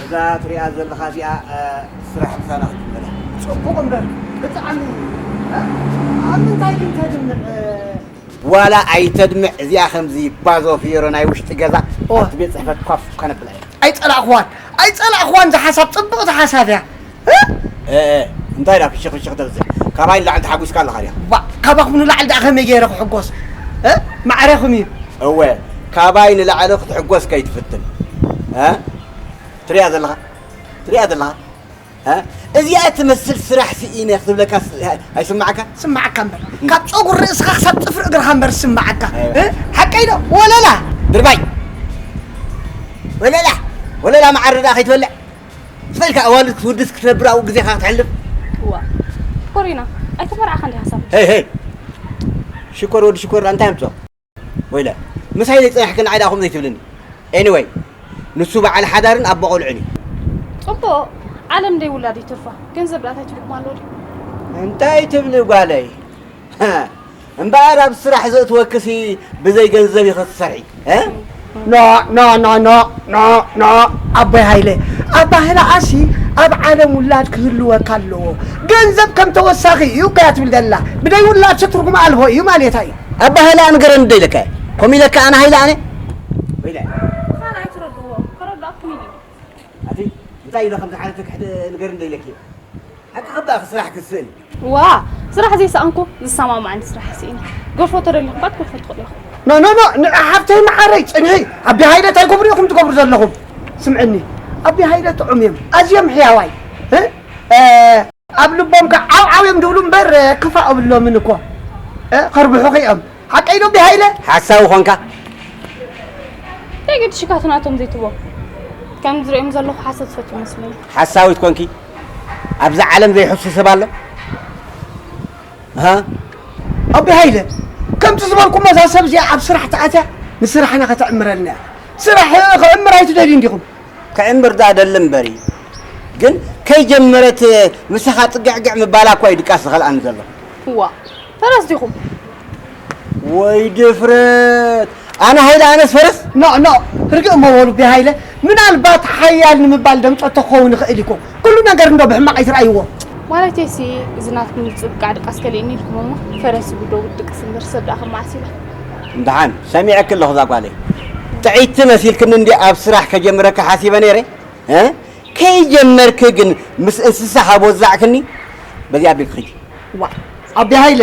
እዛ ትሪኣ ዘለኻ እዚኣ ስራሕ ምሳና ክትምለ። ጽቡቕ እምበር ብጣዕሚ ኣብ ምንታይ ግን ተድምዕ ዋላ ኣይተድምዕ እዚኣ ከምዚ ባዞ ፍየሮ ናይ ውሽጢ ገዛ ኣብቲ ቤት ጽሕፈት ኳፍ ከነብላ እያ። ኣይጸላእኽዋን ኣይጸላእኽዋን ዝሓሳብ ጽብቕቲ ሓሳብ እያ። እንታይ ዳ ፍሽኽ ፍሽኽ ተብዝሕ ካባይ ንላዕሊ ተሓጒስካ ኣለኻ ዲኻ? ባ ካባኹም ንላዕሊ ደኣ ከመይ ገይረ ክሕጎስ? ማዕረኹም እዩ። እወ ካባይ ንላዕሊ ክትሕጎስ ከይትፍትን ትሪኣ ዘለኻ ትሪኣ ዘለኻ እዚኣ ትመስል ስራሕ ስኢነ ክትብለካ ኣይስማዓካ? ስማዓካ እምበር ካብ ጸጉር ርእስኻ ክሳብ ጽፍሪ እግርኻ እምበር ስማዓካ። ሓቀይ ዶ ወለላ ድርባይ ወለላ ወለላ መዓር ደኣ ከይትበልዕ ስበልካ ኣዋልድ ክትውድስ ክትነብር ኣብኡ ግዜኻ ክትሕልፍ። እዋ ኮሪና ኣይተመርዓኻን ዲኻ ሳሚ? ሄይ ሄይ ሽኮር ወዲ ሽኮር እንታይ ኣምጾ? ወይለ ምሳይ ዘይጸናሕኪ ንዓይ ደኣ ከምኡ ዘይትብልኒ። Anyway ንሱ በዓል ሓዳርን ኣቦ ቆልዑን እዩ። ጽቡቕ ዓለም ደይ ውላድ ይትርፋ። ገንዘብ ደኣ ታይ ትልኩም ኣሎ ድዩ? እንታይ ትብሊ ጓለይ? እምበኣር ኣብ ስራሕ ዘእትወክሲ ብዘይ ገንዘብ ኢኺ ትሰርሒ። ኖ ኖ ኖ ኖ ኖ ኖ ኣቦይ ሃይለ ኣባህላኣሲ ኣብ ዓለም ውላድ ክህልወካ ኣለዎ። ገንዘብ ከም ተወሳኺ እዩ እኮ እያ ትብል ዘላ። ብደይ ውላድሲ ትርጉም ኣልቦ እዩ ማለታ እዩ። ኣባህላ ንገረኒ ዶ ኢለካ እየ? ከምኡ ኢለካ ኣነ ሃይለ ኣነ? ብኻን ኣይትረድዎ ከረዳእኩም ኢሉ እዩ። ኣቲ እንታይ ኢለ ከም ዝሓለፈ ክሕደ ንገረኒ ዶ ኢለኪ እየ? ሓቂ ክበኣኺ ስራሕ ክትስእኒ። ዋ ስራሕ ዘይሰኣንኩ ዝሰማማዓኒ ስራሕ ስኢነ። ገርፎ ተደሊኹም ባት ገርፎ ትኽእሉ ኢኹም። ኖ ኖ ኖ ንዕ ሓፍተይ መዓረይ ፅንሒ ኣቢ ሃይለ እንታይ ክብሩ ኢኹም ትገብሩ ዘለኹም? ስምዕኒ ኣቢ ሃይለ ጥዑም እዮም ኣዝዮም ሕያዋይ እ ኣብ ልቦም ከዓ ዓው ዓው እዮም ዝብሉ እምበር ክፋእ ኣብሎምን እኮ እ ከርብሑኺ እዮም ሓቀይ ዶ ኣቢ ሃይለ? ሓሳዊ ኾንካ። እንታይ ግዲ ሽካቱ ናቶም ዘይትቦ ከም ዝርእዮም ዘለኹ ሓሰብ ዝፈትዩ መስለኒ። ሓሳዊት ኮንኪ ኣብዛ ዓለም ዘይሕሱ ሰብ ኣሎ? ኣቢ ሃይለ ከምቲ ዝበልኩሞ እዛ ሰብ እዚኣ ኣብ ስራሕ ተኣትያ ንስራሕና ከተዕምረልና እያ። ስራሕ ክዕምር ኣይትደልዩ እንዲኹም? ክዕምር ደኣ ደሊ እምበሪ ግን ከይጀመረት ምሳኻ ጥግዕግዕ ምባላ እኳ እዩ ድቃስ ዝኸልኣኒ ዘሎ። እዋ ፈረስ ዲኹም? ወይ ድፍረት! ኣነ ሃይለ ኣነስ ፈረስ? ኖእ ኖእ ርግእ እሞ በሉ ቤ ሃይለ ምናልባት ሓያል ንምባል ደምጸቶ ክኸውን ይኽእል ይኮን። ኩሉ ነገር እንዶ ብሕማቕ ኣይትርኣይዎ። ማለተይሲ እዚ ናትኩም ዝጽብቃዕ ድቃስ ከሊእኒ ኢልኩም እሞ ፈረስ ይብሎ ውድቅስ እምበር ሰብ ደኣ ከም መዓስ ኢለ። እምብሓን ሰሚዐኪ ኣለኹ እዛ ጓለይ ጥዕይቲ መሲልክኒ እንድየ ኣብ ስራሕ ከጀምረኪ ሓሲበ ነይረ። ከይጀመርኪ ግን ምስ እንስሳ ካብ ወዛዕክኒ በዚኣ ኣቢልኪ ኺጂ። ዋእ ኣቢ ሃይለ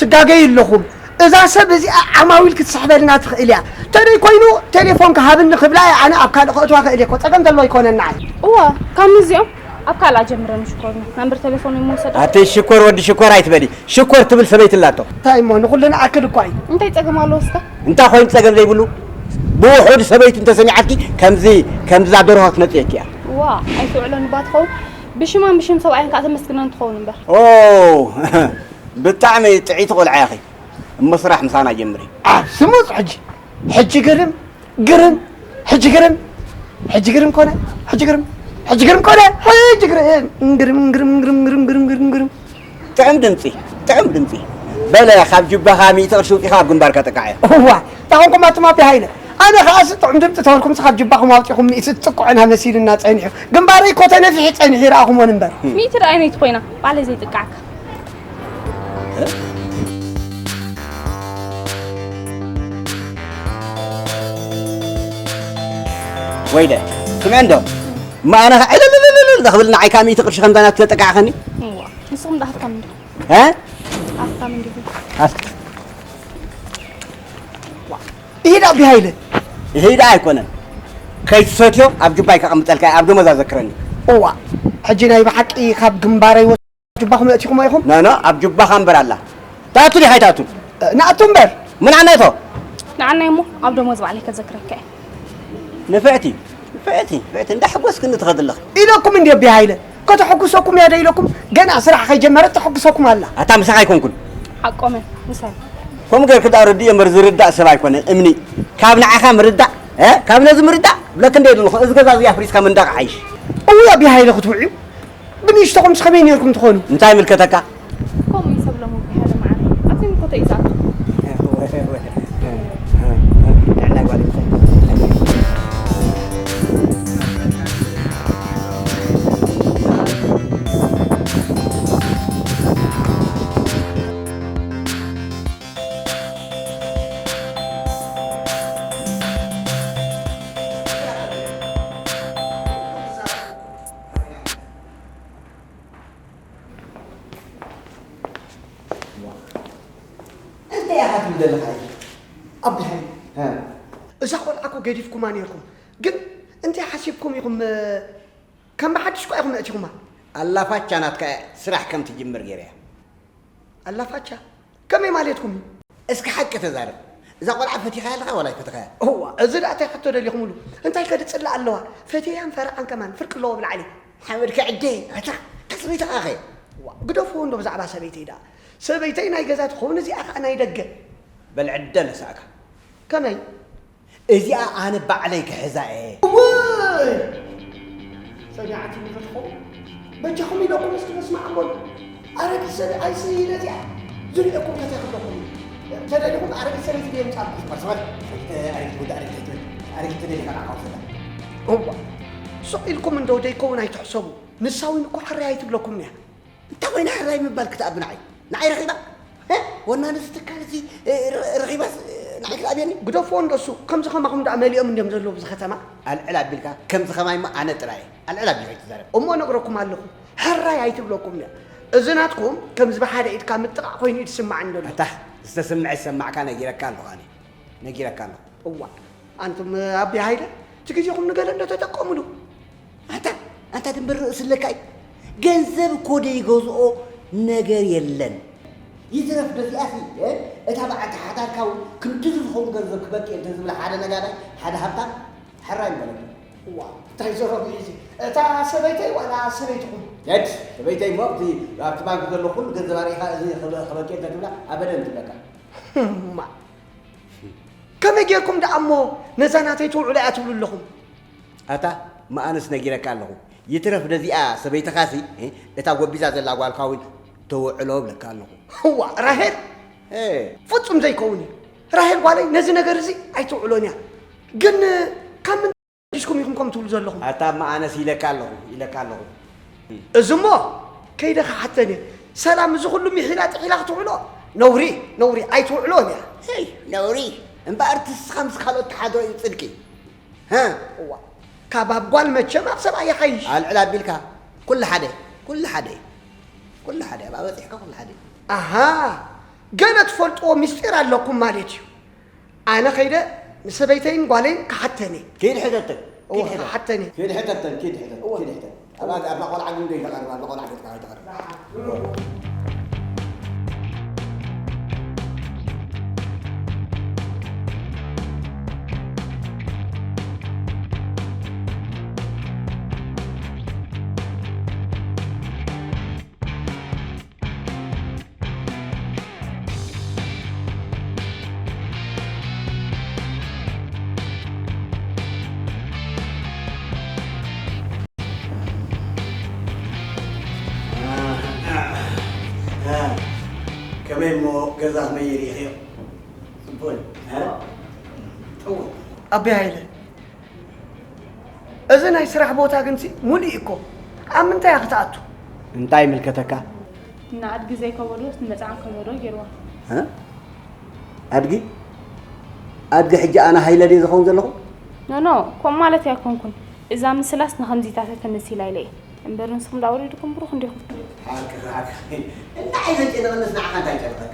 ትጋገዩ ኣለኹም። እዛ ሰብ እዚኣ ዓማዊል ክትስሕበልና ትኽእል እያ። ተደይ ኮይኑ ቴሌፎን ክሃብኒ ክብላ እየ፣ ኣነ ኣብ ካልእ ከእትዋ ክእል እየ እኮ። ጸገም ዘለዎ ኣይኮነን ንዓይ። እዋ፣ ካብ ምስዚኦም ኣብ ካልኣ ጀምረን ሽኮርና። ናምበር ቴሌፎን ይመውሰዶ? ኣቲ ሽኮር ወዲ ሽኮር ኣይትበሊ። ሽኮር ትብል ሰበይቲ ኣላቶ። እንታይ እሞ ንኹሉ ንኣክል እኳ እዩ። እንታይ ጸገም ኣለዎ እስከ? እንታይ ኮይኑ ጸገም ዘይብሉ? ብውሑድ ሰበይቲ እንተሰሚዓትኪ ከምዚ፣ ከምዛ ደርሆ ክትነጽየኪ እያ። ዋ፣ ኣይትውዕሎን እባ ትኸውን። ብሽማን ብሽም ሰብኣየን ከኣ ተመስግነን ትኸውን እምበር። ኦ፣ ብጣዕሚ ጥዕይቲ ቆልዓ ኢኺ። እሞ ስራሕ ምሳና ጀምሪ። ኣብ ስሙፅ ሕጂ። ሕጂ ግርም፣ ግርም፣ ሕጂ ግርም፣ ሕጂ ግርም ኮነ፣ ሕጂ ግርም፣ ሕጂ ግርም ኮነ፣ ሕጂ ግርም፣ ግርም፣ ግርም፣ ግርም፣ ግርም፣ ግርም፣ ግርም፣ ግርም። ጥዑም ድምፂ፣ ጥዑም ድምፂ። በለ፣ ካብ ጁባኻ ሚእቲ ቅርሺ ውፂኻ ኣብ ግንባርካ ጠቃዕዮ። እዋ፣ እንታይ ኮንኩም ኣቱም ኣቢ ሃይለ? ኣነ ከኣስ ጥዑም ድምፂ ተበልኩምስ ካብ ጁባኹም ኣውፂኹም ሚእቲ ትጥቅዑና መሲሉና ፀኒሑ። ግንባረይ እኮ ተነፊሑ ፀኒሑ ይረኣኹሞን እምበር። ሚእቲ ደኣ ኣይነይቲ ኮይና፣ ባዕለይ ዘይጥቃዓካ። ወይለ፣ ስምዒ እንዶ፣ እማ ኣነ ኸዓ ዕልልልልል ዘኽብል ንዓይ ካብ ሚእቲ ቅርሺ ከምዛ ናት ስለጠቃዕኸኒ? እዋ፣ ንስኹም ደኣ ሃብታም እንዲኹም። እ? ሃብታም እንዲኹም። ኣስ- ይሄዳ ቢሃይለ። ይሄዳ ኣይኮነን። ከይትሰትዮ ኣብ ጁባይ ከቐምጠልካ፣ ኣብ ደሞዝ ኣዘክረኒ። እዋ፣ ሕጂ ናይ ብሓቂ ካብ ግንባረይ ወ-፣ ጁባኹም ኣእቲኹሞ ኢኹም? ኖ፣ ኖ፣ ኣብ ጁባኻ እምበር ኣላ። ትኣቱ ዲኻ ኣይትኣቱን? እ፣ ንኣቱ እምበር። ምን ዓናይቶ? ንዓናይ እሞ ኣብ ደሞዝ ባዕለይ ከዘክረካ እየ። ንፍዕቲ፣ ንፍዕቲ፣ ንፍዕቲ፣ እንዳሐጎስክኒ ትኸድ ኣለኺ። ኢለኩም እንድየ ቢሃይለ። ከተሐጉሰኩም እያ ዶ ኢለኩም? ገና ስራሕ ከይጀመረት ተሐጉሰኩም ኣላ። ኣታ ምሳኻ ኣይኮንኩን። ሓቆመን፣ ምሳይ። ከምኡ ጌርኪ ደኣ ርድእዮ እምበር ዝርዳእ ሰብ ኣይኮነን። እምኒ፣ ካብ ንዓኻ ምርዳእ፣ እ? ካብ ነዚ ምርዳእ፣ ብለክ እንደ የድልኹ፣ እዚ ገዛ እዚ ኣፍሪስካ ምንዳቕ ይሓይሽ። እውይ፣ ኣብ ሃይለ ክትውዕዩ፣ ብንእሽቶኹምስ ከመይ ኔርኩም ትኾኑ? እንታይ ይምልከተካ? ከምኡ እዩ ሰብ ሎሚ ብሓደ መዓልቲ። ኣብቲ ምኮተ እዩ ዝኣቱ። ጥዕና ጓል ኣንስተይቲ። እንታይ ኢኻ ትብል ዘለኻ? ኣቢ ሃይለ፣ እ። እዛ ቆልዓ እኮ ገዲፍኩማ ኔርኩም፣ ግን እንታይ ሓሲብኩም ኢኹም፣ እ፣ ከም ብሓድሽ እኳ ኢኹም ኣእቲኹማ? ኣላፋቻ ናትካ እያ ስራሕ ከም ትጅምር ገይረያ። ኣላፋቻ? ከመይ ማለትኩም እዩ? እስኪ ሓቂ ተዛረብ። እዛ ቆልዓ ፈቲኻያ ኣለኻ ዋላ ኣይፈተኻያ? እዋ፣ እዚ ደኣ እንታይ ሕቶ ደሊኹምሉ? እንታይ ከ ድጽላእ ኣለዋ? ፈትየያን ፈረዓን ከማን ፍርቂ ኣለዎ ብላዕሊ። ሓመድ ከዕደ፣ ኣታ፣ እታ ሰበይትኻ ኸ? እዋ፣ ግደፍዎ እንዶ ብዛዕባ ሰበይተይ ደኣ። ሰበይተይ ናይ ገዛ ትኸውን፣ እዚኣ ኸኣ ናይ ደገ። በል ዕደ ነሳእካ። ከመይ? እዚኣ ኣነ ባዕለይ ክሕዛ እየ። እውይ! ሰሚዓትኒ ክትኸውን? በጃኹም ኢለኩም እስኪ መስማዕ እምበሉ። ኣረጊት ሰበይ ኣይሲ ነዚኣ ዝርእየኩም ከተ ክብለኩም እዩ። ተደሊኹም ኣረጊት ሰበይቲ ድየ ምጻልኩም? ስማዕ፣ ስማዕ፣ ኣረጊት ጉዳ፣ ኣረጊት ኣይትበል። ኣረጊት ተደሊኻ ንዓኻ ውሰዳ። እዋ፣ ስቕ ኢልኩም እንዶ ደይከውን ኣይትሕሰቡ። ንሳ እውን እኮ ሕራይ ኣይትብለኩምን እያ። እንታይ ኮይና ሕራይ ምባል ክትኣብ ንዓይ? ንዓይ ረኺባ? እ? ወናኒ እዚ ትካል እዚ፣ እ፣ ረ-፣ ረኺባስ፣ እ፣ ንዓይ ክትኣብየኒ? ግደፍዎ እንዶ እሱ። ከምዚ ከማኹም ደኣ መሊኦም እንድዮም ዘለዉ ኣብዚ ከተማ። ኣልዕል ኣቢልካ፣ ከምዚ ከማይ እሞ ኣነ ጥራይ እየ። ኣልዕል ኣቢልካ ኣይትዛረብ። እሞ እነግረኩም ኣለኹ፣ ሕራይ ኣይትብለኩም እያ። እዚ ናትኩም ከምዚ ብሓደ ኢድካ ምጥቓዕ ኮይኑ እዩ ዝስማዓኒ ዘሎ። ኣታ፣ ዝተስምዐ ዝሰማዕካ ነጊረካ ኣለኹ ኣነ። ነጊረካ ኣለኹ። እዋ፣ ኣንቱም ኣቢ ሃይለ፣ እቲ ግዜኹም ንገለ እንዶ ተጠቀሙሉ። ኣንታ፣ ኣንታ ድንበር ርእሲ ኣለካ እዩ። ገንዘብ እኮ ደይገዝኦ ነገር የለን። ይትረፍ ደዚኣሲ፣ እ፣ እታ በዓልቲ ሓዳርካ እውን ክንድዚ ዝኸውን ገንዘብ ክበቂ እንተ ዝብላ ሓደ ነጋዳይ፣ ሓደ ሃብታም፣ ሕራይ ምበለኪ። እዋ፣ እንታይ ዘረቡ እዩ እዚ? እታ ሰበይተይ ዋላ ሰበይትኹም? የድ፣ ሰበይተይ እሞ፣ እቲ ኣብቲ ባንክ ዘሎ ኩሉ ገንዘብ ኣርኢኻ እዚ ክበ-፣ ክበቂ እንተ ትብላ፣ ኣበደን ትብለካ። እማ፣ ከመይ ጌርኩም ደኣ እሞ ነዛ ናተይ ትውዕሎ እያ ትብሉ ኣለኹም? ኣታ፣ መኣንስ ነጊረካ ኣለኹ። ይትረፍ ነዚኣ ሰበይትኻሲ፣ እ፣ እታ ጎቢዛ ዘላ ጓልካ እውን ተውዕሎ እብለካ ኣለኹ። እዋ፣ ራሄል? እ። ፍጹም ዘይከውን እዩ። ራሄል ጓለይ ነዚ ነገር እዚ ኣይትውዕሎን እያ። ግን ካብ ምንታይ ሓዲስኩም ኢኹም ከምኡ ትብሉ ዘለኹም? ኣታ፣ መኣንስ ኢለካ ኣለኹ፣ ኢለካ ኣለኹ። እዚ እሞ ከይደ ክሓተን እየ። ሰላም እዚ ኩሉ ሚሒላ ጥሒላ ክትውዕሎ? ነውሪ፣ ነውሪ፣ ኣይትውዕሎን እያ። ሄይ፣ ነውሪ። እምበኣር ትስኻ ምስ ካልኦት ትሓድሮ እዩ ጽድቂ። ሃ? እዋ፣ ካብ ኣብ ጓል መቸም ኣብ ሰብኣይ ይሓይሽ። ኣልዕል ኣቢልካ፣ ኩሉ ሓደ፣ ኩሉ ሓደ፣ ኩሉ ሓደ፣ ኣብኣ በጺሕካ ኩሉ ሓደ። ኣሃ፣ ገለ ትፈልጥዎ ምስጢር ኣለኩም ማለት እዩ። ኣነ ኸይደ ንሰበይተይን ጓለይን ክሓተን እየ። ኪድ ሕተተን። እወ፣ ኪድ ሕተን። ክሓተን እየ። ኪድ ሕተተን። ኪድ ሕተን። እወ። ኪድ ሕተን። ኣብኣ ኣብኣ ቆልዓ ግን ከይተቐርብ፣ ኣብኣ ቆልዓ ገጽካ ከይተቐርብ። ከመይ እሞ ገዛ ከመይ ርኢኽዮ? ጽቡቕ እዩ። እ? ጥውል። ኣቦይ ሃይለ፣ እዚ ናይ ስራሕ ቦታ ግንሲ ሙሉእ እዩ እኮ። ኣብ ምንታይ ክትኣቱ? እንታይ ይምልከተካ? ንኣድጊ ዘይከበዶስ ንመጽዓን ከበዶ ገይርዋ። እ? ኣድጊ? ኣድጊ ሕጂ ኣነ ሃይለ ድየ ዝኸውን ዘለኹ? ኖኖ፣ ከምኡ ማለተይ ኣይኮንኩን። እዛ ምስላስ ንኸምዚታት እያ ተመሲላ ኢለ እየ። እምበር ንስኹም ደኣ ወሪድኩም ብሩኽ እንዲኹም። ሓቂ ሓቂ እንታይ ዘጨነቐንስ ንዓኻ እንታይ ጨነቐካ?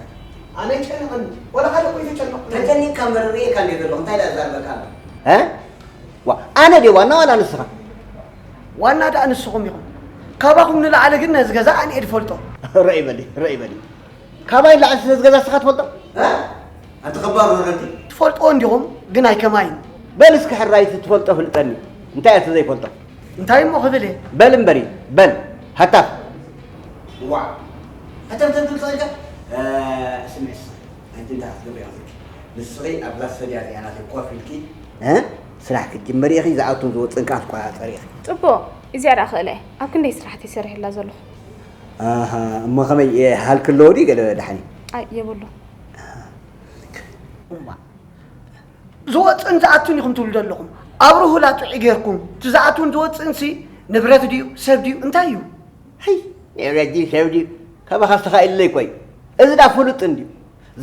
ኣነ ይጨነቐኒ ወላ ሓደ እኮ ኣይተጨነቕኩ። ተጨኒቕካ እምበር ርእየካ እንድየ ዘለኹ እንታይ ደኣ ዝዛርበካ ኣሎ? እ? ዋ ኣነ ድየ ዋና ዋላ ንስኻ? ዋና ደኣ ንስኹም ኢኹም። ካባኹም ንላዕሊ ግን ነዚ ገዛ ኣነ እየ ዝፈልጦ። ርኣይ በሊ ርኣይ በሊ ካባይ ንላዕሊ ስለ ዝገዛ ንስኻ ትፈልጦ? ኣቲ ኸባር ወረዲ። ትፈልጥዎ እንዲኹም ግን ኣይከማይን። በል እስኪ ሕራይ እቲ ትፈልጦ ፍልጠኒ። እንታይ እያ እቲ ዘይፈልጦ? እንታይ እሞ ክብል እየ። በል እምበሪ በል ሃታፍ። ዋዕ ሃታፍ ተብል ትኽእልካ? ስምዕስ ኣንቲ እንታይ ክትገብሪ ኢኻ ንስኺ ኣብዛ ሰድያ እዚኣ ናተይ ኮፍ ኢልኪ ስራሕ ክትጅምሪ ኢኺ ዝኣቱን ዝወፅእን ከዓ ትቆፃፀሪ ኢኺ። ፅቡቕ እዚኣ ደኣ ክእለ እየ። ኣብ ክንደይ ስራሕቲ ሰሪሐላ ዘለኹ። ኣሃ እሞ ከመይ ሃልኪ ኣለዎ ድዩ ገለ ደሓን እዩ? ኣይ የብሉን። እዋእ ዝወፅእን ዝኣቱን ኢኹም ትብሉ ዘለኹም ኣብርሁላ ጥዑይ ጌርኩም እቲ ዝኣቱን ዝወፅእንሲ ንብረት ድዩ ሰብ ድዩ እንታይ እዩ? ሀይ ንብረት ድዩ ሰብ ድዩ ካባኻስ ተኻኢሉለይ እኮ እዩ እዚ ደኣ ፍሉጥ እንድዩ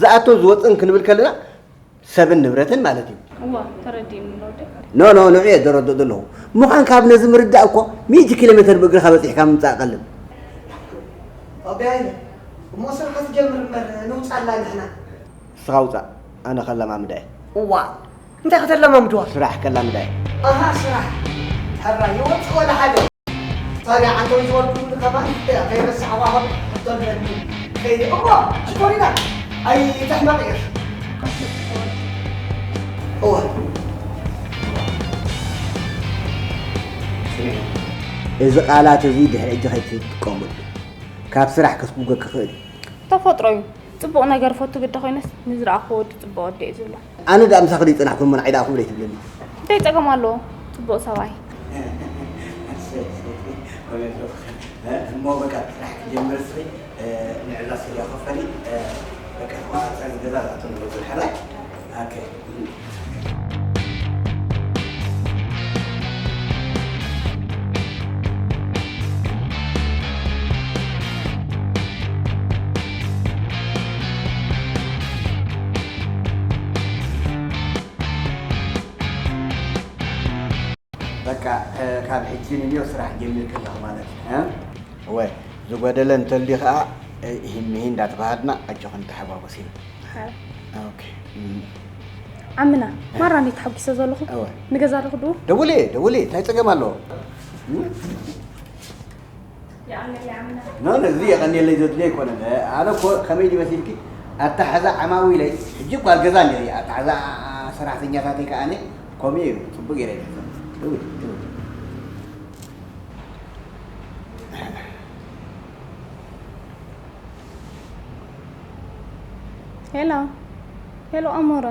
ዝኣቱን ዝወፅእን ክንብል ከለና ሰብን ንብረትን ማለት እዩ። እዋ ተረዲእኒ ኖ ኖ ንዑ እየ ዘረድእ ዘለኹ። ምዃንካ ኣብ ነዚ ምርዳእ እኮ ሚእቲ ኪሎ ሜተር ብእግርኻ በፂሕካ ምምፃእ ቀልል። ኣቦይ ሃይለ እሞ ስራሕ ክትጀምር እምበር ንውፃላ ንሕና። ንስኻ ውፃእ ኣነ ከለማምዳ እየ። እዋ እንታይ ከተለማምድዋ? ስራሕ ከላምዳ እየ። ኣሃ ስራሕ ሕራይ ይወፅእ ወላ ሓደ። ታዲያ ዓንተው ዝበልኩሉ ከማን ከይረሳዕዋ ሆን ተብለኒ ከይደ እሞ ሽኮሪና ኣይተሕመቕ እየ እወ እዚ ቃላት እዚ ድሕሪ ሕጂ ከይትጥቀሙሉ ካብ ስራሕ ከስጉገኪ ይኽእል እዩ ተፈጥሮ እዩ ፅቡቕ ነገር ፈቱ ግዲ ኮይነስ ንዝረኣኹ ወዲ ፅቡቕ ወዲ እዩ ዝብሎ ኣነ ደኣ ምሳኺ ዘይፀናሕኩ እሞ ንዓይ ደኣ ከምኡ ዘይትብልኒ እንታይ ፀገም ኣለዎ ፅቡቕ ሰብኣይ እሞ በቃ ስራሕ ክጀምር ስሪ ንዕዛ ስሪያ ክፈሊ በቃ ተቆፃፀሪ ገዛ ዝኣተሉ ዘሎ ሕራይ በቃ ካብ ሕጂ ንንዮ ስራሕ ጀሚርኪ ኣለኹ ማለት እዩ። እወ ዝጎደለ እንተልዩ ከዓ ሂሚሂ እንዳተባሃልና ኣጆኽን ተሓጓጎሲ። ኦኬ። ዓምና ማራ እንዴት ተሓጒሰ ዘለኹ እወ። ንገዛ ዶ ክድውል? ደውሌ ደውሌ እንታይ ፀገም ኣለዎ? ኖ ኖ እዚ የቐንየለይ ዘድልዮ ኣይኮነን ኣነ እኮ ከመይ ድዩ መሲልኪ ኣተሓዛ ዓማዊለይ ሕጂ ጓል ገዛ እንዲኺ ኣተሓዛ ሰራሕተኛታተይ ከኣ ኣነ ከምኡ እዩ ፅቡቅ ገይረ ይሕዞ ደውል ደውል ሄሎ ሄሎ ኣሞረ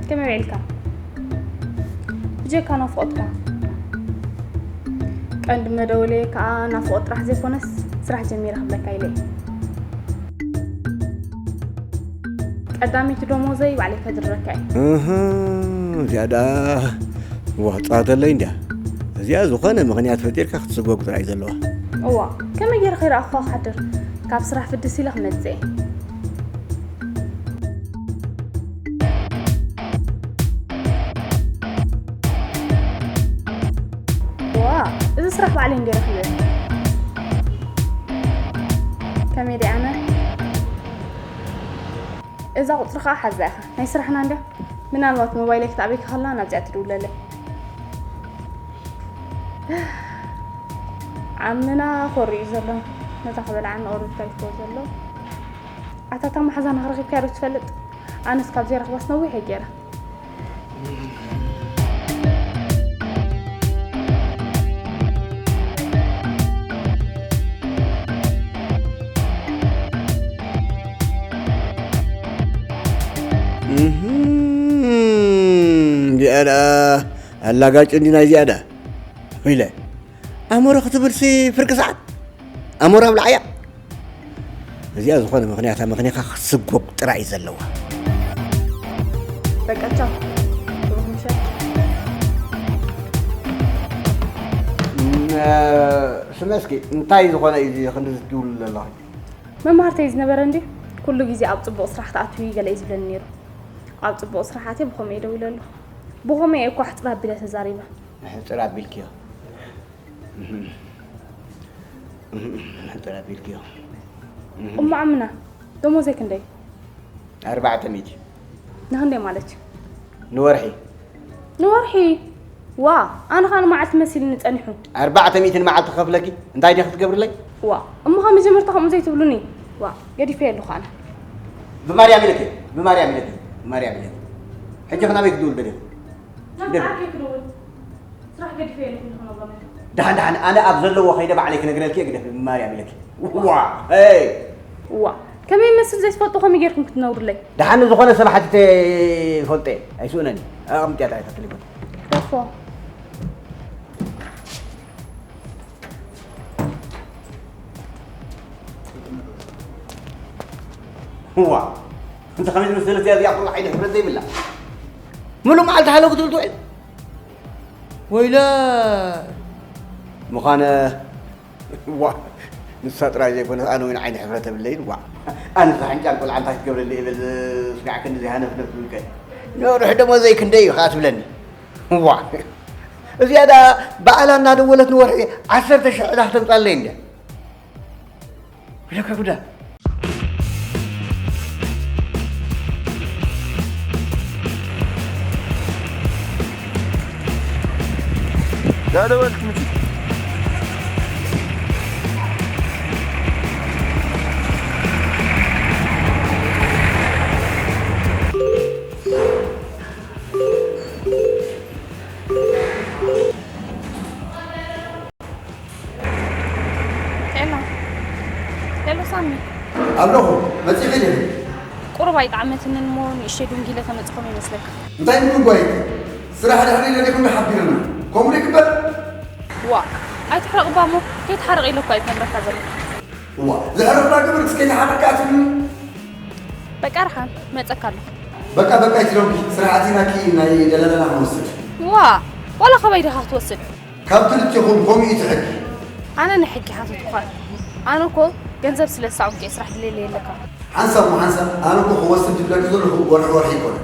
ከመይ ውዒልካ? ብጀካ ናፍቖትካ ቀንዲ መደወለየ ከኣ ናፍቖት ጥራሕ ዘይኮነስ ስራሕ ጀሚረ ክብለካ ኢለ እየ። ቀዳመይቲ ደሞዘይ ባዕለይ ከድርረካ እየ። እህ እዚኣ ደኣ ዋጣ ተለይ እንድያ እዚኣ ዝኾነ ምኽንያት ፈጢርካ ክትስጎግ ጥራይ ዘለዋ። እዋ ከመይ ገይረ ከይረኣኹኻ ክሓድር ካብ ስራሕ ፍድስ ኢለ ክመጽእ እየ። ዋ እዚ ስራሕ ባዕለይ እንድየ ረኺበ። ከመይ ድየ ኣነ? እዛ ቁጽሪ ኸኣ ሓዛ ኢኻ። ናይ ስራሕና እንድያ። ምናልባት ሞባይለይ ክትኣበይ ከኸላ ናብዚኣ ትድውለለይ። ዓምና ኮር እዩ ዘሎ። ነታ ክበልዓ ንቕሩብ ታይትዎ ዘሎ። ኣታ እታ መሓዛና ረኺብካያ ዶ ትፈልጥ? ኣነስ ካብ ዘይረኽባስ ነዊሕ እየ ገይረ። እህም፣ እዚኣ ደኣ ኣላጋጭ እንዲ ናይ እዚኣ ደኣ ኢለ። ኣእምሮ ክትብልሲ ፍርቂ ሰዓት ኣሞራ ኣብልዓያ። እዚኣ ዝኾነ ምኽንያታ ምኽንያኻ ክትስጎግ ጥራይ እዩ ዘለዋ። በቃ ቻው። ብሩኽ ምሸት። እም፣ ስመ እስኪ እንታይ ዝኾነ እዩ እዚ ክንዲ ዝድውል ዘለኻ? መማህርተይ ዝነበረ እንዲ ኩሉ ግዜ ኣብ ጽቡቕ ስራሕ ትኣትዊ ገለ እዩ ዝብለኒ ነይሩ። ኣብ ጽቡቕ ስራሕ ኣትየ ብኸመይ ደዊለ ኣለኹ። ብኸመይ እየ እኳ ሕጽር ኣቢለ ተዛሪበ። ሕጽር ኣቢልክዮ። ሕጽር ኣቢልክዮ። እሞ ዓምና፣ ደሞዘይ ክንደይ? ኣርባዕተ ሚእቲ። ንኽንደይ ማለት እዩ? ንወርሒ። ንወርሒ? ዋ፣ ኣነ ኸኣ ንመዓልቲ መሲልኒ ጸኒሑ። ኣርባዕተ ሚእቲ ንመዓልቲ ክኸፍለኪ? እንታይ ድየ ክትገብርለይ? ዋ፣ እሞ ኸኣ መጀመርታ ከምኡ ዘይትብሉኒ? ዋ፣ ገዲፈ ኣለኹ ኣነ። ብማርያም ኢለኪ፣ ብማርያም ኢለኪ፣ ብማርያም ኢለኪ። ሕጂ ኸ ናበይ ክትድውል ደሊኺ? ናብ ግደፍ። ዓርከይ ክድውል። ስራሕ ገዲፈ እየ ኢልኩም ኢኹም ኣባመ። ደሓን፣ ደሓን፣ ኣነ ኣብ ዘለዎ ከይደ ባዕለይ ክነግረልኪ እየ፣ ግደፍ፣ ብማርያም ኢለኪ። ዋ፣ ሄይ! ዋ፣ ከመይ ይመስል ዘይትፈልጡ ከመይ ጌርኩም ክትነግሩለይ? ደሓን፣ ዝኾነ ሰብ ሓቲተ ይፈልጦ እየ፣ ኣይስእነን እየ። ኣቐምጥያ እታ ተሌፎን። ደፎ። ዋ፣ እንተ ከመይ ዝመሰለት እያ እዚኣ፣ ኩሉ ዓይኒ ሕብረት ዘይብላ። ምሉእ መዓልቲ ሃለው ክትብል ትውዕል። ወይለ ምዃነ፣ ዋ፣ ንሳ ጥራይ ዘይኮነት፣ ኣነ እውን ዓይኒ ሕፍረት የብለይን። ዋ፣ ኣነስ ሓንጫል ቆልዓ እንታይ ክትገብረለይ እየ በል፣ ስሚዓ ክንዲ ዘይሃነፍነፍ ትብል ከ። ንርሕ ደሞዘይ ክንደይ እዩ ኸኣ ትብለኒ። ዋ፣ እዚኣ ደኣ ባዕላ እናደወለት ንወርሒ ዓሰርተ ሽሕ ዕዳ ክተምጻለይ እንድያ። ብለካ ጉዳ። ዳደወልክ ምጂ። ሄሎ፣ ሄሎ ሳሚ። ኣለኹ፣ መጺኺ ዲኺ? ቁሩብ ኣይጠዓመትንን እሞ ንእሽተይ ዱንጊለ ተመጺኹም ይመስለካ። እንታይ ምድንጓይ? ስራሕ ድሕሪ ኢለ ዲኹም ሓቢርና። ከምኡ ዶ ይግበር? ዋ፣ ኣይትሕረቕ እባ እሞ፣ ከይትሓርቕ ኢለ እኳ እየ ክነግረካ ዘለኹ። ዋ፣ ዘሕርቕና ግብር እስከ ይትሓርቅ ኣትብልኒ? በቃ ደሓን፣ መጸካ ኣለኹ። በቃ፣ በቃ፣ ኣይትደንጉ። ስራሕ ኣቲናኪ ናይ ደላላና ክንወስድ። ዋ፣ ዋላ ካባይ ዲኻ ክትወስድ? ካብ ክልቴኹም ከምኡ እዩ እቲ ሕጊ። ኣነ ንሕጊ ሓተትኩኻ። ኣነ እኮ ገንዘብ ስለ ዝሰኣንኩ እየ ስራሕ ድሌለይ የለካ። ሓንሳብ እሞ ሓንሳብ፣ ኣነ እኮ ክወስድ ዝብለኪ ዘለኹ ወርሒ ወርሒ ኣይኮነን።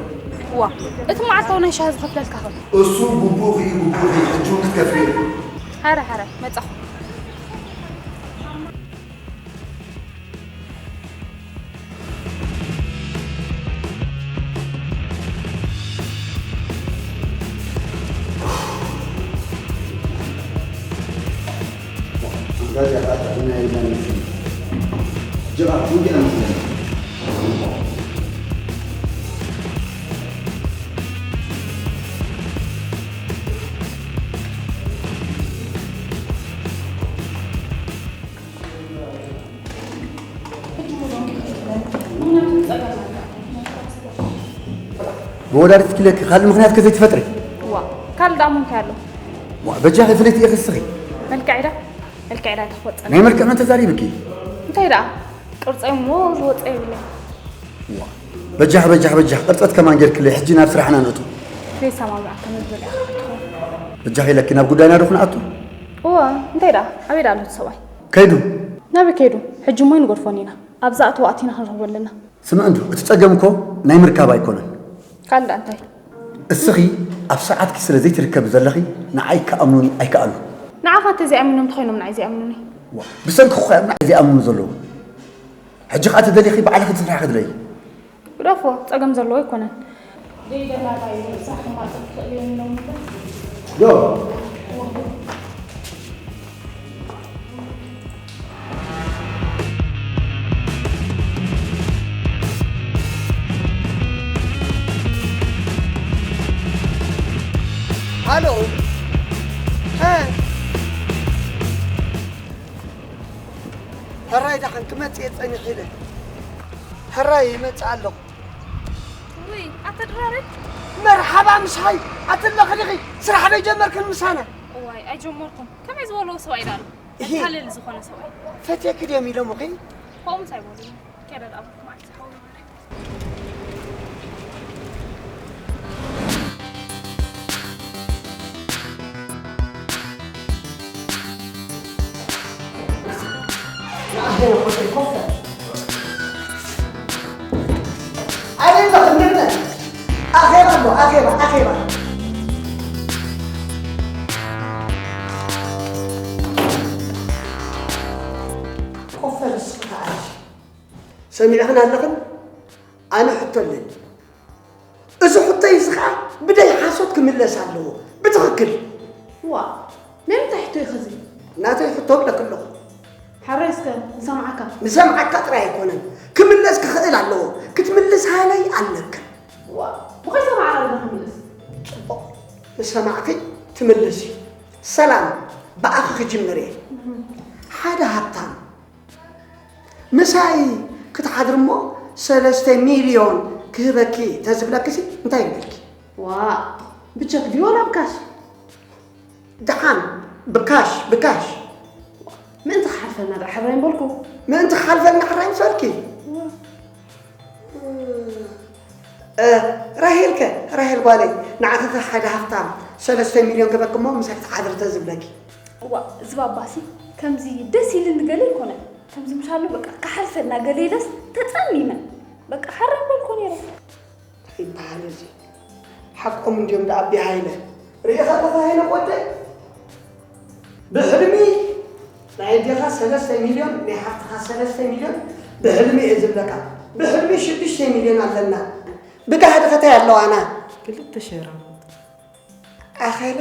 ዋ፣ እቲ መዓልታዊ ናይ ሻሂ ዝኸፍለልካ ኸ? እሱ ግቡእኺ እዩ፣ ግቡእኺ። ሕጂ እውን ክትከፍልዮ ኢኺ። ሓረ፣ ሓረ፣ መጻኹ። መወዳድርቲ ክለኪ ካልእ ምኽንያት ከ ዘይትፈጥሪ? እዋ፣ ካልእ ደኣ ምንታይ ኣሎ? ዋ፣ በጃኺ ፍልይቲ ኢኺ እስኺ። መልክዕ ኢዳ፣ መልክዕ ኢዳ ተፈጸመ። ናይ መልክዕ መን ተዛሪብኪ? እንታይ ደኣ? ቅርጸይ እሞ ዝወጸ የብለይ። ዋ፣ በጃኺ፣ በጃኺ፣ በጃኺ፣ ቅርጸት ከማን ጌርክለይ፣ ሕጂ ናብ ስራሕና ንእቱ። ዘይሰማምዓካ መግለጺ ክትኾን። በጃኺ ኢለኪ ናብ ጉዳይና ዶ ክንኣቱ? እወ፣ እንታይ ደኣ? ኣበይ ደኣ ኣሎ እቲ ሰብኣይ? ከይዱ። ናበይ ከይዱ? ሕጂ እሞ ኣይንገድፎን ኢና። ኣብዛ እተው ኣቲና ክንረኽቦ ኣለና። ስምዒ እንዶ፣ እቲ ጸገም እኮ ናይ ምርካብ ኣይኮነን። ካልእ ደኣ እንታይ? እስኺ ኣብ ሰዓትኪ ስለ ዘይትርከቢ ዘለኺ ንዓይ ክኣምኑኒ ኣይከኣሉን። ንዓኻ እንተዘይኣሚኖም እንታይ ኮይኖም ንዓይ ዘይኣምኑኒ? ዋ፣ ብሰንክኺ እኮ እዮም ንዓይ ዘይኣምኑ ዘለዉ። ሕጂ ኸኣ ተደሊኺ ባዕልኺ ትፍርሒ ክትለዪ። ግደፎ፣ ጸገም ዘለዎ ኣይኮነን። ዘይደላላ እዩ ርእሳ ክማጽእ ትኽእል እየ ኢሎም እምበር። ዶ ሃሎ። እ። ሕራይ ደሓን ክመጽእ እየ ጸኒሕ ኢለ። ሕራይ ይመጽእ ኣለኹ። ውይ ኣተድራረግ መርሓባ ምሳይ ኣትለኺ ዲኺ ስራሕ ዶ ጀመርክን ምሳና? እዋይ ኣይጀመርኩም ከመይ ዝበለዎ ሰብኣይ ዳሎ እሂ። መታለሊ ዝኾነ ሰብኣይ ፈትየኪ ድዮም ኢሎምኺ? ከምኡስ ኣይበሉን ከደድ ኣብኩም ኣይትሓውሩ ኣበይ ኣለኹም ንግነ ኣኼባ ኣሎ ኣኼባ ኣኼባ ኮፈር እስኺ ተኣልሽ ሰሚዕኽን ኣለኽን ኣነ ሕቶ ኣለኒ እዚ ሕቶይ እዚ ኸዓ ብደይ ሓሶት ክምለስ ኣለዎ ብትኽክል ዋ ናይ ምንታይ ሕቶ እዩ ኸዚ ናተይ ሕቶ ብለክ ኣለኹ ሓራይ እስከ ንሰምዓካ ንሰምዓካ ጥራይ ኣይኮነን ክምለስ ክኽእል ኣለዎ ክትምልስ ሃለይ ኣለክን ዋ ብኸይ ሰማዕና ኣለና ክምልስ ጽቡቕ ንሰማዕኪ ትምልስ እዩ ሰላም ብኣኺ ክጅምር እየ ሓደ ሃብታም ምሳይ ክትሓድሪ እሞ ሰለስተ ሚልዮን ክህበኪ ተዝብለኪሲ እንታይ ይብለኪ? ዋእ ብቸክ ድዩ ወላ ብካሽ? ደሓን ብካሽ ብካሽ ምእንቲ ክሓልፈና ደኣ ሕራይ ምበልኩ። ምእንቲ ክሓልፈልና ሕራይ ምሰልኪ? ራሄልከ ራሄል ጓለይ ንዓኺ ከ ሓደ ሃፍታም ሰለስተ ሚልዮን ክህበኪ እሞ ምሳይ ክትሓድሪ ተዝብለኪ? እዋእ እዚ ባባሲ ከምዚ ደስ ኢልኒ ገለ ኣይኮነን ከምዚ ምሻሉ በቃ ክሓልፈና ገለ ኢለስ ተጸሚመ በቃ ሓራይ ምበልኩ ነይረ። ይበሃል እዚ ሓቆም እንድዮም ደኣ ኣቢ ሃይለ ርኢኻ ኣለኻ ሃይለ ቆደይ ብሕልሚ ናይ ኣዴኻ ሰለስተ ሚልዮን ናይ ሓፍትኻ ሰለስተ ሚልዮን ብሕልሚ እየ ዝብለካ ብሕልሚ ሽዱሽተ ሚልዮን ኣለና ብጋህዲ ኸታይ ኣለዋና ክልተ ሸራሙጥ ኣኸለ